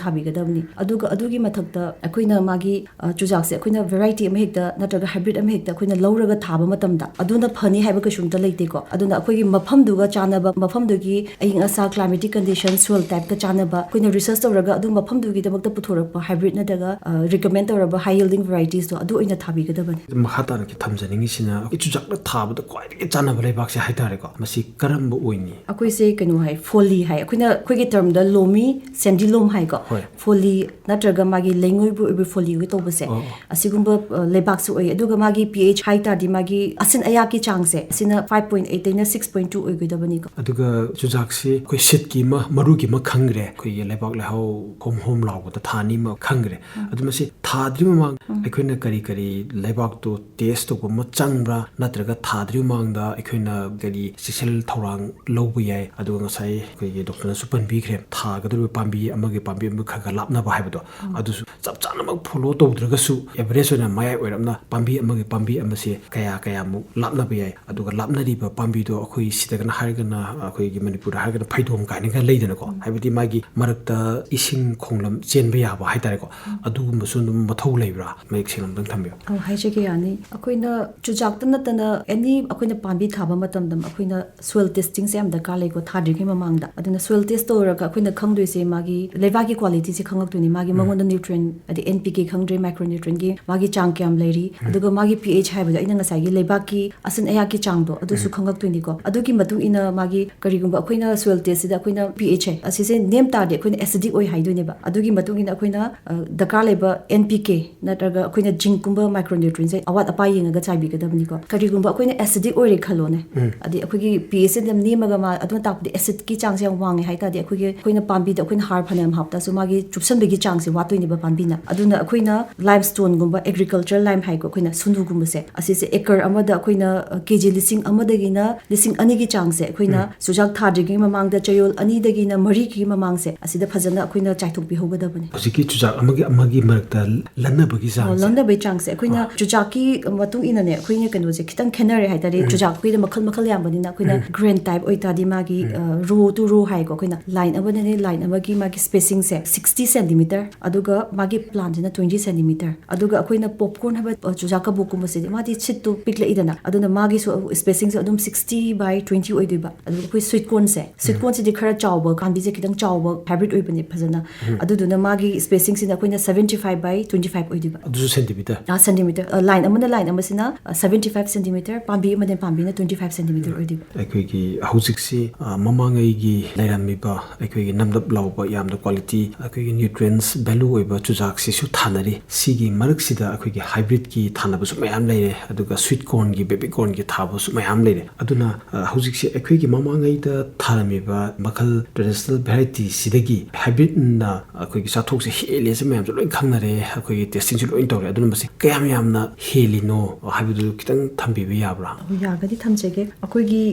ꯊꯥꯕꯤꯒꯗꯕꯅꯤ꯫ ꯑꯗꯨꯒ ꯑꯗꯨꯒꯤ ꯃꯊꯛꯇ ꯑꯩꯈꯣꯏꯅ ꯃꯥꯒꯤ, ꯑ, ꯆꯨꯖꯥꯛꯁꯦ ꯑꯩꯈꯣꯏꯅ ꯚꯦꯔꯥꯏꯇꯤ ꯑꯃ ꯍꯦꯛꯇ ꯅꯠꯇ꯭ꯔꯒ ꯍꯥꯏꯕ꯭ꯔꯤꯠ ꯑꯃ ꯍꯦꯛꯇ ꯑꯩꯈꯣꯏꯅ ꯂꯧꯔꯒ ꯊꯥꯕ ꯃꯇꯝꯗ ꯑꯗꯨꯅ ꯐꯅꯤ ꯍꯥꯏꯕ ꯀꯩꯁꯨꯝꯇ ꯂꯩꯇꯦꯀꯣ꯫ ꯑꯗꯨꯅ ꯑꯩꯈꯣꯏꯒꯤ ꯃꯐꯝꯗꯨꯒ ꯆꯥꯟꯅꯕ, ꯃꯐꯝꯗꯨꯒꯤ ꯑꯏꯪ ꯑꯁꯥ, climatic condition, soil type ꯀ ꯆꯥꯟꯅꯕ, ꯑꯩꯈꯣꯏꯅ ꯔꯤꯁꯔꯁ ꯇꯧꯔꯒ ꯑꯗꯨ ꯃꯐꯝꯗꯨꯒꯤꯗꯃꯛꯇ ꯄꯨꯊꯣꯔꯛꯄ ꯍꯥꯏꯕ꯭ꯔꯤꯠ ꯅꯠꯇ꯭ꯔꯒ, ꯑ, ꯔꯤꯀꯃꯦꯟ ꯇꯧꯔꯕ high yielding varieties ꯇꯣ, ꯑꯗꯨ ꯑꯣꯏꯅ ꯊꯥꯕꯤꯒꯗꯕꯅꯤ꯫ ꯃꯈꯥ ꯇꯥꯅ ꯊꯝꯖꯅꯤꯡꯉꯤꯁꯤꯅ, ꯑꯩꯈꯣꯏ ꯆꯨꯖꯥꯛꯅ ꯊꯥꯕꯗ ꯈ꯭ꯋꯥꯏꯗꯒꯤ ꯆꯥꯟꯅꯕ ꯂꯩꯕꯥꯛꯁꯦ ꯍꯥꯏꯇꯥꯔꯦꯀꯣ, ꯃꯁꯤ ꯀꯔꯝꯕ ꯑꯣꯏꯅꯤ? ꯑꯩꯈꯣꯏꯁꯦ ꯀꯩꯅꯣ ꯍꯥꯏ, ꯐꯣꯂꯤ ꯍꯥꯏ꯫ ꯑꯩꯈꯣꯏꯅ, ꯑꯩꯈꯣꯏꯒꯤ ꯇꯔꯝꯗ ꯂꯣꯃꯤ, ꯁꯦꯟꯗꯤ ꯂꯣꯝ ꯍꯥꯏꯀꯣ꯫ ꯍꯣꯏ꯫ ꯐꯣꯂꯤ ꯅꯠꯇ꯭ꯔꯒ ꯃꯥꯒꯤ ꯂꯩꯉꯣꯏꯕꯨ ꯑꯣꯏꯕ ꯐꯣꯂꯤ ꯑꯣꯏ ꯇꯧꯕꯁꯦ, ꯑꯣ, ꯑꯣ꯫ ꯑꯁꯤꯒꯨꯝꯕ, ꯑ, ꯂꯩꯕꯥꯛꯁꯨ ꯑꯣꯏ꯫ ꯑꯗꯨꯒ ꯃꯥꯒꯤ pH ꯍꯥꯏ ꯇꯥꯔꯗꯤ, ꯃꯥꯒꯤ ꯑꯁꯤꯟ ꯑꯌꯥꯛꯀꯤ ꯆꯥꯡꯁꯦ, ꯑꯁꯤꯅ five point eight ꯇꯩꯅ six point two ꯑꯣꯏꯒꯗꯕꯅꯤꯀꯣ꯫ ꯑꯗꯨꯒ ꯆꯨꯖꯥꯛꯁꯤ ꯑꯩꯈꯣꯏ ꯁꯤꯠꯀꯤ ꯑꯃ, ꯃꯔꯨꯒꯤ ꯑꯃ ꯈꯪꯈ꯭ꯔꯦ, ꯑꯩꯈꯣꯏꯒꯤ ꯂꯩꯕꯥꯛ ꯂꯩꯍꯥꯎ ꯍꯣꯝ ꯍꯣꯝ ꯂꯥꯎꯕꯗ ꯊꯥꯅꯤ ꯑꯃ ꯈꯪꯈ꯭ꯔꯦ꯫ ꯎꯝ꯫ ꯑꯗꯨ ꯃꯁꯤ ꯊꯥꯗ꯭ꯔꯤ ꯃꯃꯥꯡ ꯎꯝ꯫ ꯑꯩꯈꯣꯏꯅ ꯀꯔꯤ ꯀꯔꯤ ꯂꯩꯕꯥꯛꯇꯣ ꯇꯦꯁ ꯇꯧꯕ ꯑꯃ ꯆꯪꯕ꯭ꯔꯥ, ꯅꯠꯇ꯭ꯔꯒ ꯊꯥꯗ꯭ꯔꯤ ꯃꯃꯥꯡꯗ ꯑꯩꯈꯣꯏꯅ ꯀꯔꯤ ꯆꯦꯛꯁꯤꯜ ꯊꯧꯔꯥꯡ ꯂꯧꯕ ꯌꯥꯏ꯫ ꯑꯗꯨꯒ ꯉꯁꯥꯏ ꯑꯩꯈꯣꯏꯒꯤ ꯗꯣꯛꯇꯔꯅꯁꯨ ꯄꯟꯕꯤꯈ꯭ꯔꯦ, ꯊꯥꯒꯗꯧꯔꯤꯕ ꯄꯥꯝꯕꯤ ꯑꯃꯒꯤ ꯄꯥꯝꯕꯤ ꯑꯃꯒ ꯈꯔ ꯈꯔ ꯂꯥꯞꯅꯕ ꯍꯥꯏꯕꯗꯣ, ꯑꯗꯨꯁꯨ ꯆꯞ ꯆꯥꯅꯃꯛ ꯐꯣꯂꯣ ꯇꯧꯗ꯭ꯔꯒꯁꯨ ꯑꯦꯚꯔꯦꯖ ꯑꯣꯏꯅ ꯃꯌꯥꯏ ꯑꯣꯏꯔꯞꯅ ꯄꯥꯝꯕꯤ ꯑꯃꯒꯤ ꯄꯥꯝꯕꯤ ꯑꯃꯁꯦ ꯀꯌꯥ ꯀꯌꯥꯃꯨꯛ ꯂꯥꯞꯅꯕ ꯌꯥꯏ, ꯑꯗꯨꯒ ꯂꯥꯞꯅꯔꯤꯕ ꯄꯥꯝꯕꯤꯗꯣ ꯑꯩꯈꯣꯏ ꯁꯤꯗꯒꯅ ꯍꯥꯏꯔꯒꯅ, ꯑꯩꯈꯣꯏꯒꯤ ꯃꯅꯤꯄꯨꯔꯗ ꯍꯥꯏꯔꯒꯅ ꯐꯩꯗꯣꯝ ꯀꯥꯏꯅꯒ ꯂꯩꯗꯅꯀꯣ, ꯍꯥꯏꯕꯗꯤ ꯃꯥꯒꯤ ꯃꯔꯛꯇ ꯏꯁꯤꯡ ꯈꯣꯡꯂꯝ ꯆꯦꯟꯕ ꯌꯥꯕ ꯍꯥꯏꯇꯥꯔꯦꯀꯣ, ꯑꯗꯨꯒꯨꯝꯕꯁꯨ ꯑꯗꯨꯝ ꯃꯊꯧ ꯂꯩꯕ꯭ꯔꯥ? ꯃꯌꯦꯛ ꯁꯦꯡꯅ ꯑꯝꯇꯪ ꯊꯝꯕꯤꯌꯨ꯫ ꯑꯧ, ꯍꯥꯏꯖꯒꯦ, ꯌꯥꯅꯤ꯫ ꯑꯩꯈꯣꯏꯅ ꯆꯨꯖꯥꯛꯇ ꯅꯠꯇꯅ ꯑꯦꯅꯤ ꯑꯩꯈꯣꯏꯅ ꯄꯥꯝꯕꯤ ꯊꯥꯕ ꯃꯇꯝꯗ ꯑꯩꯈꯣꯏꯅ ꯁꯣꯏꯜ ꯇꯦꯁꯇꯤꯡꯁꯦ ꯌꯥꯝ ꯗꯔꯀꯥꯔ ꯂꯩꯀꯣ, ꯊꯥꯗ꯭ꯔꯤꯉꯩ ꯃꯃꯥꯡꯗ꯫ ꯑꯗꯨꯅ ꯁꯣꯏꯜ ꯇꯦꯁ ꯇꯧꯔꯒ ꯑꯩꯈꯣꯏꯅ ꯈꯪꯗꯣꯏꯁꯦ ꯃꯥꯒꯤ ꯂꯩꯕꯥꯛꯀꯤ ꯀ꯭ꯋꯥꯂꯤꯇꯤꯁꯦ ꯈꯪꯉꯛꯇꯣꯏꯅꯤ, ꯃꯥꯒꯤ ꯃꯉꯣꯟꯗ ꯅ꯭ꯌꯨꯇ꯭ꯔꯦꯟ, ꯍꯥꯏꯗꯤ ꯑꯦꯟ ꯄꯤ ꯀꯦ ꯈꯪꯗ꯭ꯔꯦ, ꯃꯥꯏꯀ꯭ꯔꯣ ꯅ꯭ꯌꯨꯇ꯭ꯔꯦꯟꯒꯤ ꯃꯥꯒꯤ ꯆꯥꯡ ꯀꯌꯥꯝ ꯂꯩꯔꯤ, ꯑꯗꯨꯒ ꯃꯥꯒꯤ ꯄꯤ ꯑꯩꯆ ꯍꯥꯏꯕꯗꯣ ꯑꯩꯅ ꯉꯁꯥꯏꯒꯤ ꯂꯩꯕꯥꯛꯀꯤ ꯑꯁꯤꯟ ꯑꯌꯥꯛꯀꯤ ꯆꯥꯡꯗꯣ ꯑꯗꯨꯁꯨ ꯈꯪꯉꯛꯇꯣꯏꯅꯤꯀꯣ꯫ ꯑꯗꯨꯒꯤ ꯃꯇꯨꯡ ꯏꯟꯅ ꯃꯥꯒꯤ, ꯀꯔꯤꯒꯨꯝꯕ ꯑꯩꯈꯣꯏꯅ ꯁꯣꯏꯜ ꯇꯦꯁꯁꯤꯗ ꯑꯩꯈꯣꯏꯅ ꯄꯤ ꯑꯩꯆ ꯑꯁꯤꯁꯦ ꯅꯦꯝ ꯇꯥꯔꯗꯤ ꯑꯩꯈꯣꯏꯅ ꯑꯦꯁꯤꯗꯤꯛ ꯑꯣꯏ ꯍꯥꯏꯗꯣꯏꯅꯦꯕ꯫ ꯑꯗꯨꯒꯤ ꯃꯇꯨꯡ ꯏꯟꯅ ꯑꯩꯈꯣꯏꯅ, ꯑ, ꯗꯔꯀꯥꯔ ꯂꯩꯕ ꯑꯦꯟ ꯄꯤ ꯀꯦ ꯅꯠꯇ꯭ꯔꯒ ꯑꯩꯈꯣꯏꯅ ꯖꯤꯡꯀꯨꯝꯕ ꯃꯥꯏꯀ꯭ꯔꯣ ꯅ꯭ꯌꯨꯇ꯭ꯔꯤꯟꯁꯦ ꯑꯋꯥꯠ ꯑꯄꯥ ꯌꯦꯡꯉꯒ ꯆꯥꯏꯕꯤꯒꯗꯕꯅꯤꯀꯣ꯫ ꯀꯔꯤꯒꯨꯝꯕ ꯑꯩꯈꯣꯏꯅ ꯑꯦꯁꯤꯗꯤꯛ ꯑꯣꯏꯔꯦ ꯈꯜꯂꯣꯅꯦ, ꯑꯗꯩ ꯑꯩꯈꯣꯏꯒꯤ ꯄꯤ ꯑꯦꯁ ꯑꯗꯨꯝ ꯅꯦꯝꯃꯒ ꯃꯥ, ꯑꯗꯨꯅ ꯇꯥꯛꯄꯗꯤ ꯑꯦꯁꯤꯗꯀꯤ ꯆꯥꯡꯁꯦ ꯌꯥꯝ ꯋꯥꯡꯉꯦ ꯍꯥꯏ ꯇꯥꯔꯗꯤ ꯑꯩꯈꯣꯏꯒꯤ, ꯑꯩꯈꯣꯏꯅ ꯄꯥꯝꯕꯤꯗ ꯑꯩꯈꯣꯏꯅ ꯍꯥꯔ ꯐꯅꯌꯥꯝ ꯍꯥꯞꯇꯥꯁꯨ ꯃꯥꯒꯤ ꯆꯨꯞꯁꯟꯕꯒꯤ ꯆꯥꯡꯁꯦ ꯋꯥꯠꯇꯣꯏꯅꯦꯕ ꯄꯥꯝꯕꯤꯅ꯫ ꯑꯗꯨꯅ ꯑꯩꯈꯣꯏꯅ ꯂꯥꯏꯝ ꯁ꯭ꯇꯣꯟꯒꯨꯝꯕ, ꯑꯦꯒ꯭ꯔꯤꯀꯜꯆꯔ ꯂꯥꯏꯝ ꯍꯥꯏꯀꯣ, ꯑꯩꯈꯣꯏꯅ ꯁꯨꯅꯨꯒꯨꯝꯕꯁꯦ, ꯑꯁꯤꯁꯦ ꯑꯦꯀꯔ ꯑꯃꯗ ꯑꯩꯈꯣꯏꯅ, ꯑ, ꯀꯦ ꯖꯤ ꯂꯤꯁꯤꯡ ꯑꯃꯗꯒꯤꯅ ꯂꯤꯁꯤꯡ ꯑꯅꯤꯒꯤ ꯆꯥꯡꯁꯦ ꯑꯩꯈꯣꯏꯅ ꯆꯨꯖꯥꯛ ꯊꯥꯗ꯭ꯔꯤꯉꯩ ꯃꯃꯥꯡꯗ, ꯆꯌꯣꯜ ꯑꯅꯤꯗꯒꯤꯅ ꯃꯔꯤꯒꯤ ꯃꯃꯥꯡꯁꯦ, ꯑꯁꯤꯗ ꯐꯖꯅ ꯑꯩꯈꯣꯏꯅ ꯆꯥꯏꯊꯣꯛꯄꯤꯍꯧꯒꯗꯕꯅꯤ꯫ ꯍꯧꯖꯤꯛꯀꯤ ꯆꯨꯖꯥꯛ ꯑꯃꯒꯤ ꯑꯃꯒꯤ ꯃꯔꯛꯇ ꯂꯟꯅꯕꯒꯤ ꯑꯣ, ꯆꯥꯡꯁꯦ? ꯂꯟꯅꯕꯒꯤ ꯆꯥꯡꯁꯦ ꯑꯩꯈꯣꯏꯅ ꯆꯨꯖꯥꯛꯀꯤ ꯃꯇꯨꯡ ꯏꯟꯅꯅꯦ, ꯑꯩꯈꯣꯏꯅ ꯀꯩꯅꯣꯁꯦ ꯈꯤꯇꯪ ꯈꯦꯠꯅꯔꯦ ꯍꯥꯏꯇꯥꯔꯦ꯫ ꯆꯨꯖꯥꯛ ꯑꯩꯈꯣꯏꯗ ꯃꯈꯜ ꯃꯈꯜ ꯌꯥꯝꯕꯅꯤꯅ ꯑꯩꯈꯣꯏꯅ ꯒ꯭ꯔꯦꯟ ꯇꯥꯏꯞ ꯑꯣꯏꯇꯥꯔꯗꯤ ꯃꯥꯒꯤ, ꯑ, ꯔꯣ ꯇꯨ ꯔꯣ ꯍꯥꯏꯀꯣ, ꯑꯩꯈꯣꯏꯅ ꯂꯥꯏꯟ ꯑꯃꯗꯅꯦ ꯂꯥꯏꯟ ꯑꯃꯒꯤ ꯃꯥꯒꯤ ꯁ꯭ꯄꯦꯁꯤꯡꯁꯦ ꯁꯤꯛꯁꯇꯤ ꯁꯦꯟꯇꯤꯃꯤꯇꯔ, ꯑꯗꯨꯒ ꯃꯥꯒꯤ ꯄ꯭ꯂꯥꯟꯁꯤꯅ ꯇ꯭ꯋꯦꯟꯇꯤ ꯁꯦꯟꯇꯤꯃꯤꯇꯔ, ꯑꯗꯨꯒ ꯑꯩꯈꯣꯏꯅ ꯄꯣꯞꯀꯣꯔꯟ ꯍꯥꯏꯕ, ꯑ, ꯆꯨꯖꯥꯛ ꯀꯕꯣꯛꯀꯨꯝꯕꯁꯤꯗꯤ ꯃꯥꯗꯤ ꯁꯤꯠꯇꯨ ꯄꯤꯛꯂꯛꯏꯗꯅ, ꯑꯗꯨꯅ ꯃꯥꯒꯤꯁꯨ ꯁ꯭ꯄꯦꯁꯤꯡꯁꯦ ꯑꯗꯨꯝ ꯁꯤꯛꯁꯇꯤ ꯕꯥꯏ ꯇ꯭ꯋꯦꯟꯇꯤ ꯑꯣꯏꯗꯣꯏꯕ꯫ ꯑꯗꯨꯒ ꯑꯩꯈꯣꯏ ꯁ꯭ꯋꯤꯠ ꯀꯣꯔꯟꯁꯦ, ꯁ꯭ꯋꯤꯠ ꯀꯣꯔꯟꯁꯤꯗꯤ ꯈꯔ ꯆꯥꯎꯕ, ꯄꯥꯝꯕꯤꯁꯦ ꯈꯤꯇꯪ ꯆꯥꯎꯕ ꯍꯥꯏꯕ꯭ꯔꯤꯠ ꯑꯣꯏꯕꯅꯦ ꯐꯖꯅ꯫ ꯑꯗꯨꯗꯨꯅ ꯃꯥꯒꯤ ꯁ꯭ꯄꯦꯁꯤꯡꯁꯤꯅ ꯑꯩꯈꯣꯏꯅ seventy five by twenty five ꯑꯣꯏꯗꯣꯏꯕ꯫ ꯑꯗꯨꯁꯨ ꯁꯦꯟꯇꯤꯃꯤꯇꯔ? ꯑ, ꯁꯦꯟꯇꯤꯃꯤꯇꯔ꯫ ꯑ, ꯂꯥꯏꯟ ꯑꯃꯅ ꯂꯥꯏꯟ ꯑꯃꯁꯤꯅ, ꯑ, ꯁꯦꯚꯦꯟꯇꯤ ꯐꯥꯏꯚ ꯁꯦꯟꯇꯤꯃꯤꯇꯔ, ꯄꯥꯝꯕꯤ ꯑꯃꯅ ꯄꯥꯝꯕꯤꯅ ꯇ꯭ꯋꯦꯟꯇꯤ ꯐꯥꯏꯚ ꯁꯦꯟꯇꯤꯃꯤꯇꯔ ꯑꯣꯏꯗꯣꯏꯕ꯫ ꯑꯩꯈꯣꯏꯒꯤ ꯍꯧꯖꯤꯛꯁꯤ, ꯑ, ꯃꯃꯥꯡꯉꯩꯒꯤ ꯂꯩꯔꯝꯃꯤꯕ ꯑꯩꯈꯣꯏꯒꯤ ꯅꯞ ꯅꯞ ꯂꯥꯎꯕ, ꯌꯥꯝꯅ ꯀ꯭ꯋꯥꯂꯤꯇꯤ, ꯑꯩꯈꯣꯏꯒꯤ ꯅ꯭ꯌꯨꯇ꯭ꯔꯤꯌꯦꯟꯁ ꯚꯦꯂꯨ ꯑꯣꯏꯕ ꯆꯨꯖꯥꯛꯁꯤꯁꯨ ꯊꯥꯅꯔꯤ꯫ ꯁꯤꯒꯤ ꯃꯔꯛꯁꯤꯗ ꯑꯩꯈꯣꯏꯒꯤ ꯍꯥꯏꯕ꯭ꯔꯤꯠꯀꯤ ꯊꯥꯅꯕꯁꯨ ꯃꯌꯥꯝ ꯂꯩꯔꯦ, ꯑꯗꯨꯒ ꯁ꯭ꯋꯤꯠ ꯀꯣꯔꯟꯒꯤ, ꯕꯦꯕꯤ ꯀꯣꯔꯟꯒꯤ ꯊꯥꯕꯁꯨ ꯃꯌꯥꯝ ꯂꯩꯔꯦ꯫ ꯑꯗꯨꯅ, ꯑ, ꯍꯧꯖꯤꯛꯁꯦ ꯑꯩꯈꯣꯏꯒꯤ ꯃꯃꯥꯡꯉꯩꯗ ꯊꯥꯔꯝꯃꯤꯕ ꯃꯈꯜ ꯇ꯭ꯔꯦꯗꯤꯁꯅꯦꯜ ꯚꯦꯔꯥꯏꯇꯤꯁꯤꯗꯒꯤ ꯍꯥꯏꯕ꯭ꯔꯤꯠꯅ ꯑꯩꯈꯣꯏꯒꯤ ꯆꯥꯊꯣꯛꯁꯦ ꯍꯦꯜꯂꯦꯁꯦ ꯃꯌꯥꯝꯁꯨ ꯂꯣꯏ ꯈꯪꯅꯔꯦ, ꯑꯩꯈꯣꯏꯒꯤ ꯇꯦꯁꯇꯤꯡꯁꯨ ꯂꯣꯏ ꯇꯧꯔꯦ꯫ ꯑꯗꯨꯅ ꯃꯁꯤ ꯀꯌꯥꯝ ꯌꯥꯝꯅ ꯍꯦꯜꯂꯤꯅꯣ ꯍꯥꯏꯕꯗꯨ ꯈꯤꯇꯪ ꯊꯝꯕꯤꯕ ꯌꯥꯕ꯭ꯔꯥ? ꯑꯣ, ꯌꯥꯒꯗꯤ ꯊꯝꯖꯒꯦ꯫ ꯑꯩꯈꯣꯏꯒꯤ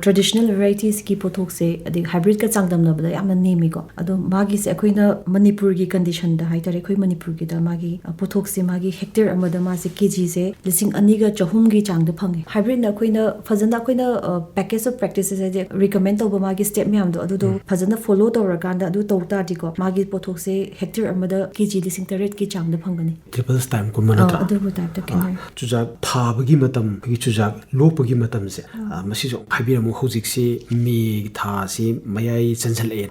ꯇ꯭ꯔꯦꯗꯤꯁꯅꯦꯜ ꯚꯦꯔꯥꯏꯇꯤꯁꯀꯤ ꯄꯣꯠꯊꯣꯛꯁꯦ ꯑꯗꯩ ꯍꯥꯏꯕ꯭ꯔꯤꯠꯀ ꯆꯥꯡꯗꯝꯅꯕꯗ ꯌꯥꯝꯅ ꯅꯦꯝꯃꯤꯀꯣ꯫ ꯑꯗꯣ ꯃꯥꯒꯤꯁꯦ ꯑꯩꯈꯣꯏꯅ ꯃꯅꯤꯄꯨꯔꯒꯤ ꯀꯟꯗꯤꯁꯟꯗ ꯍꯥꯏꯇꯥꯔꯦ, ꯑꯩꯈꯣꯏ ꯃꯅꯤꯄꯨꯔꯒꯤꯗ ꯃꯥꯒꯤ ꯑ, ꯄꯣꯠꯊꯣꯛꯁꯦ ꯃꯥꯒꯤ ꯍꯦꯛꯇꯔ ꯑꯃꯗ ꯃꯥꯁꯦ ꯀꯦ ꯖꯤꯁꯦ ꯂꯤꯁꯤꯡ ꯑꯅꯤꯒ ꯆꯍꯨꯝꯒꯤ ꯆꯥꯡꯗ ꯐꯪꯉꯦ꯫ ꯍꯥꯏꯕ꯭ꯔꯤꯠꯅ ꯑꯩꯈꯣꯏꯅ ꯐꯖꯅ ꯑꯩꯈꯣꯏꯅ ꯄꯦꯀꯦꯖ ꯑꯣꯐ ꯄ꯭ꯔꯦꯛꯇꯤꯁꯦꯁ ꯍꯥꯏꯗꯤ ꯔꯤꯀꯃꯦꯟ ꯇꯧꯕ ꯃꯥꯒꯤ ꯁ꯭ꯇꯦꯞ ꯃꯌꯥꯝꯗꯣ ꯑꯗꯨꯗꯣ ꯐꯖꯅ ꯐꯣꯂꯣ ꯇꯧꯔꯀꯥꯟꯗ ꯑꯗꯨ ꯇꯧ ꯇꯥꯔꯗꯤꯀꯣ, ꯃꯥꯒꯤ ꯄꯣꯠꯊꯣꯛꯁꯦ ꯍꯦꯛꯇꯔ ꯑꯃꯗ ꯀꯦ ꯖꯤ ꯂꯤꯁꯤꯡ ꯇꯔꯦꯠꯀꯤ ꯆꯥꯡꯗ ꯐꯪꯒꯅꯤ꯫ ꯇ꯭ꯔꯤꯄꯜꯁ ꯇꯥꯏꯝꯒꯨꯝꯕ ꯅꯠꯇ꯭ꯔꯥ? ꯑꯗꯨꯕꯨ ꯇꯥꯏꯞꯇ ꯈꯦꯠꯅꯔꯦ꯫ ꯆꯨꯖꯥꯛ ꯊꯥꯕꯒꯤ ꯃꯇꯝ, ꯑꯩꯈꯣꯏꯒꯤ ꯆꯨꯖꯥꯛ ꯂꯣꯛꯄꯒꯤ ꯃꯇꯝꯁꯦ, ꯑ, ꯃꯁꯤꯁꯨ ꯍꯥꯏꯕꯤꯔꯝꯃꯨ꯫ ꯍꯧꯖꯤꯛꯁꯤ ꯃꯦ ꯊꯥꯁꯤ ꯃꯌꯥꯏ ꯆꯟꯁꯤꯜꯂꯛꯑꯦ꯫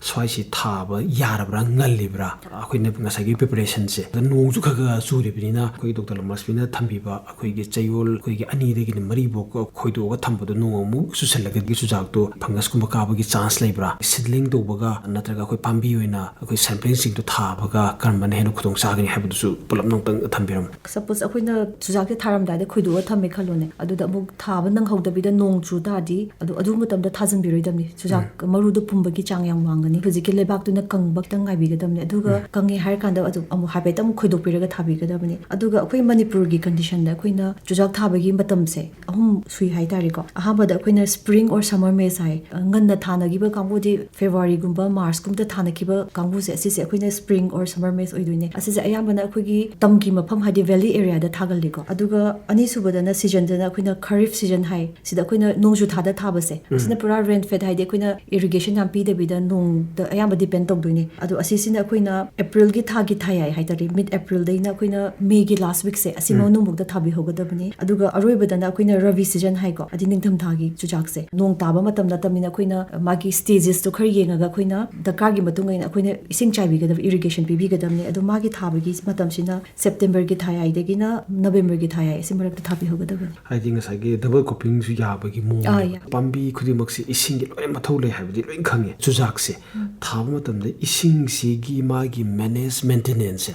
ꯁ꯭ꯋꯥꯏꯁꯤ ꯊꯥꯕ ꯌꯥꯔꯕ꯭ꯔꯥ, ꯉꯜꯂꯤꯕ꯭ꯔꯥ? ꯑꯩꯈꯣꯏꯅ ꯉꯁꯥꯏꯒꯤ ꯄ꯭ꯔꯤꯄꯦꯔꯦꯁꯟꯁꯦ, ꯑꯗ ꯅꯣꯡꯁꯨ ꯈꯔ ꯈꯔ ꯆꯨꯔꯤꯕꯅꯤꯅ, ꯑꯩꯈꯣꯏ ꯗꯣꯛꯇꯔ ꯂꯝꯃꯁꯃꯤꯅ ꯊꯝꯕꯤꯕ ꯑꯩꯈꯣꯏꯒꯤ ꯆꯌꯣꯜ ꯑꯩꯈꯣꯏꯒꯤ ꯑꯅꯤꯗꯒꯤꯅ ꯃꯔꯤꯐꯥꯎ ꯈꯣꯏꯗꯣꯛꯑꯒ ꯊꯝꯕꯗꯣ ꯅꯣꯡ ꯑꯃꯨꯛ ꯆꯨꯁꯜꯂꯒꯗꯤ ꯆꯨꯖꯥꯛꯇꯣ ꯐꯪꯒꯁꯀꯨꯝꯕ ꯀꯥꯕꯒꯤ ꯆꯥꯟꯁ ꯂꯩꯕ꯭ꯔꯥ? ꯁꯤꯗꯂꯤꯡ ꯇꯧꯕꯒ ꯅꯠꯇ꯭ꯔꯒ ꯑꯩꯈꯣꯏ ꯄꯥꯝꯕꯤ ꯑꯣꯏꯅ ꯑꯩꯈꯣꯏ ꯁꯦꯝꯄ꯭ꯂꯤꯡꯁꯤꯡꯗꯣ ꯊꯥꯕꯒ ꯀꯔꯝꯕꯅ ꯍꯦꯟꯅ ꯈꯨꯗꯣꯡ ꯆꯥꯒꯅꯤ ꯍꯥꯏꯕꯗꯨꯁꯨ ꯄꯨꯂꯞ ꯑꯃꯨꯛꯇꯪ ꯊꯝꯕꯤꯔꯝꯃꯨ꯫ ꯁꯄꯣꯁ ꯑꯩꯈꯣꯏꯅ ꯆꯨꯖꯥꯛꯁꯦ ꯊꯥꯔꯝꯗꯥꯏꯗ ꯈꯣꯏꯗꯣꯛꯑ ꯊꯝꯃꯦ ꯈꯜꯂꯣꯅꯦ, ꯑꯗꯨꯗ ꯑꯃꯨꯛ ꯊꯥꯕ ꯅꯪꯍꯧꯗꯕꯤꯗ ꯅꯣꯡ ꯆꯨ ꯇꯥꯔꯗꯤ ꯑꯗꯨ ꯑꯗꯨ ꯃꯇꯝꯗ ꯊꯥꯖꯤꯟꯕꯤꯔꯣꯏꯗꯕꯅꯤ꯫ ꯆꯨꯖꯥꯛ ꯃꯔꯨꯗꯣ ꯄꯨꯝꯕꯒꯤ ꯆꯥꯡ ꯌꯥꯝ ꯋꯥꯡꯒꯅꯤ꯫ ꯍꯧꯖꯤꯛꯀꯤ ꯂꯩꯕꯥꯛꯇꯨꯅ ꯀꯪꯕ ꯈꯤꯇꯪ ꯉꯥꯏꯕꯤꯒꯗꯕꯅꯤ꯫ ꯑꯗꯨꯒ ꯀꯪꯉꯦ ꯍꯥꯏꯔ ꯀꯥꯟꯗ ꯑꯗꯨꯝ ꯑꯃꯨꯛ ꯍꯥꯏꯐꯦꯠꯇ ꯑꯃꯨꯛ ꯈꯣꯏꯗꯣꯛꯄꯤꯔꯒ ꯊꯥꯕꯤꯒꯗꯕꯅꯤ꯫ ꯑꯗꯨꯒ ꯑꯩꯈꯣꯏ ꯃꯅꯤꯄꯨꯔꯒꯤ ꯀꯟꯗꯤꯁꯟꯗ ꯑꯩꯈꯣꯏꯅ ꯆꯨꯖꯥꯛ ꯊꯥꯕꯒꯤ ꯃꯇꯝꯁꯦ ꯑꯍꯨꯝ ꯁꯨꯏ ꯍꯥꯏꯇꯥꯔꯦꯀꯣ꯫ ꯑꯍꯥꯟꯕꯗ ꯑꯩꯈꯣꯏꯅ ꯁ꯭ꯄ꯭ꯔꯤꯡ ꯑꯣꯔ ꯁꯝꯃꯔ ꯃꯦꯖ ꯍꯥꯏ꯫ ꯑ, ꯉꯟꯅ ꯊꯥꯅꯈꯤꯕ ꯀꯥꯡꯕꯨꯗꯤ ꯐꯦꯕ꯭ꯔꯨꯋꯥꯔꯤꯒꯨꯝꯕ ꯃꯥꯔꯆꯀꯨꯝꯕꯗ ꯊꯥꯅꯈꯤꯕ ꯀꯥꯡꯕꯨꯁꯦ, ꯑꯁꯤꯁꯦ ꯑꯩꯈꯣꯏꯅ ꯁ꯭ꯄ꯭ꯔꯤꯡ ꯑꯣꯔ ꯁꯝꯃꯔ ꯃꯦꯖ ꯑꯣꯏꯗꯣꯏꯅꯦ꯫ ꯑꯁꯤꯁꯦ ꯑꯌꯥꯝꯕꯅ ꯑꯩꯈꯣꯏꯒꯤ ꯇꯝꯒꯤ ꯃꯐꯝ ꯍꯥꯏꯗꯤ ꯚꯦꯂꯤ ꯑꯦꯔꯤꯌꯥꯗ ꯊꯥꯒꯜꯂꯤꯀꯣ꯫ ꯑꯗꯨꯒ ꯑꯅꯤꯁꯨꯕꯗꯅ ꯁꯤꯖꯟꯗꯅ ꯑꯩꯈꯣꯏꯅ ꯈꯔꯤꯐ ꯁꯤꯖꯟ ꯍꯥꯏ꯫ ꯁꯤꯗ ꯑꯩꯈꯣꯏꯅ ꯅꯣꯡꯖꯨ ꯊꯥꯗ ꯊꯥꯕꯁꯦ, ꯑꯁꯤꯅ ꯄꯨꯔꯥ ꯔꯦꯟ ꯐꯦꯗ ꯍꯥꯏꯗꯤ ꯑꯩꯈꯣꯏꯅ ꯏꯔꯤꯒꯦꯁꯟ ꯌꯥꯝ ꯄꯤꯗꯕꯤꯗ ꯅꯣꯡꯗ ꯑꯌꯥꯝꯕ ꯗꯤꯄꯦꯟ ꯇꯧꯗꯣꯏꯅꯦ꯫ ꯑꯗꯣ ꯑꯁꯤꯁꯤꯅ ꯑꯩꯈꯣꯏꯅ ꯑꯦꯄ꯭ꯔꯤꯜꯒꯤ ꯊꯥꯒꯤ ꯊꯥꯌꯥꯏ ꯍꯥꯏꯇꯥꯔꯦ, ꯃꯤꯗ ꯑꯦꯄ꯭ꯔꯤꯜꯗꯩꯅ ꯑꯩꯈꯣꯏꯅ ꯃꯦꯒꯤ ꯂꯥꯁ ꯋꯤꯛꯁꯦ ꯑꯁꯤ ꯃꯅꯨꯡꯐꯥꯎꯗ ꯊꯥꯕꯤꯍꯧꯒꯗꯕꯅꯤ꯫ ꯑꯗꯨꯒ ꯑꯔꯣꯏꯕꯗꯅ ꯑꯩꯈꯣꯏꯅ ꯔꯕꯤ ꯁꯤꯖꯟ ꯍꯥꯏꯀꯣ, ꯍꯥꯏꯗꯤ ꯅꯤꯡꯊꯝꯊꯥꯒꯤ ꯆꯨꯖꯥꯛꯁꯦ꯫ ꯅꯣꯡ ꯇꯥꯕ ꯃꯇꯝ ꯅꯠꯇꯕꯅꯤꯅ ꯑꯩꯈꯣꯏꯅ ꯃꯥꯒꯤ ꯁ꯭ꯇꯦꯖꯦꯁꯇꯣ ꯈꯔ ꯌꯦꯡꯉꯒ ꯑꯩꯈꯣꯏꯅ ꯗꯔꯀꯥꯔꯒꯤ ꯃꯇꯨꯡ ꯏꯟꯅ ꯑꯩꯈꯣꯏꯅ ꯏꯁꯤꯡ ꯆꯥꯏꯕꯤꯒꯗꯕ, ꯏꯔꯤꯒꯦꯁꯟ ꯄꯤꯕꯤꯒꯗꯕꯅꯤ꯫ ꯑꯗꯣ ꯃꯥꯒꯤ ꯊꯥꯕꯒꯤ ꯃꯇꯝꯁꯤꯅ ꯁꯦꯞꯇꯦꯝꯕꯔꯒꯤ ꯊꯥꯌꯥꯏꯗꯒꯤꯅ ꯅꯕꯦꯝꯕꯔꯒꯤ ꯊꯥꯌꯥꯏ ꯑꯁꯤ ꯃꯔꯛꯇ ꯊꯥꯕꯤꯍꯧꯒꯗꯕꯅꯤ꯫ ꯍꯥꯏꯗꯤ ꯉꯁꯥꯏꯒꯤ ꯗꯕꯜ ꯀ꯭ꯔꯣꯞꯄꯤꯡꯁꯨ ꯌꯥꯕꯒꯤ ꯑꯥ, ꯃꯑꯣꯡꯅꯦꯕ꯫ ꯌꯥꯏ꯫ ꯄꯥꯝꯕꯤ ꯈꯨꯗꯤꯡꯃꯛꯁꯤ ꯏꯁꯤꯡꯒꯤ ꯂꯣꯏꯅ ꯃꯊꯧ ꯂꯩ ꯍꯥꯏꯕꯗꯤ ꯂꯣꯏ ꯈꯪꯉꯦ꯫ ꯆꯨꯖꯥꯛꯁꯦ ꯊꯥꯕ ꯃꯇꯝꯗ ꯏꯁꯤꯡꯁꯤꯒꯤ ꯃꯥꯒꯤ ꯃꯦꯅꯦꯖ ꯃꯦꯟꯇꯦꯅꯦꯟꯁꯁꯦ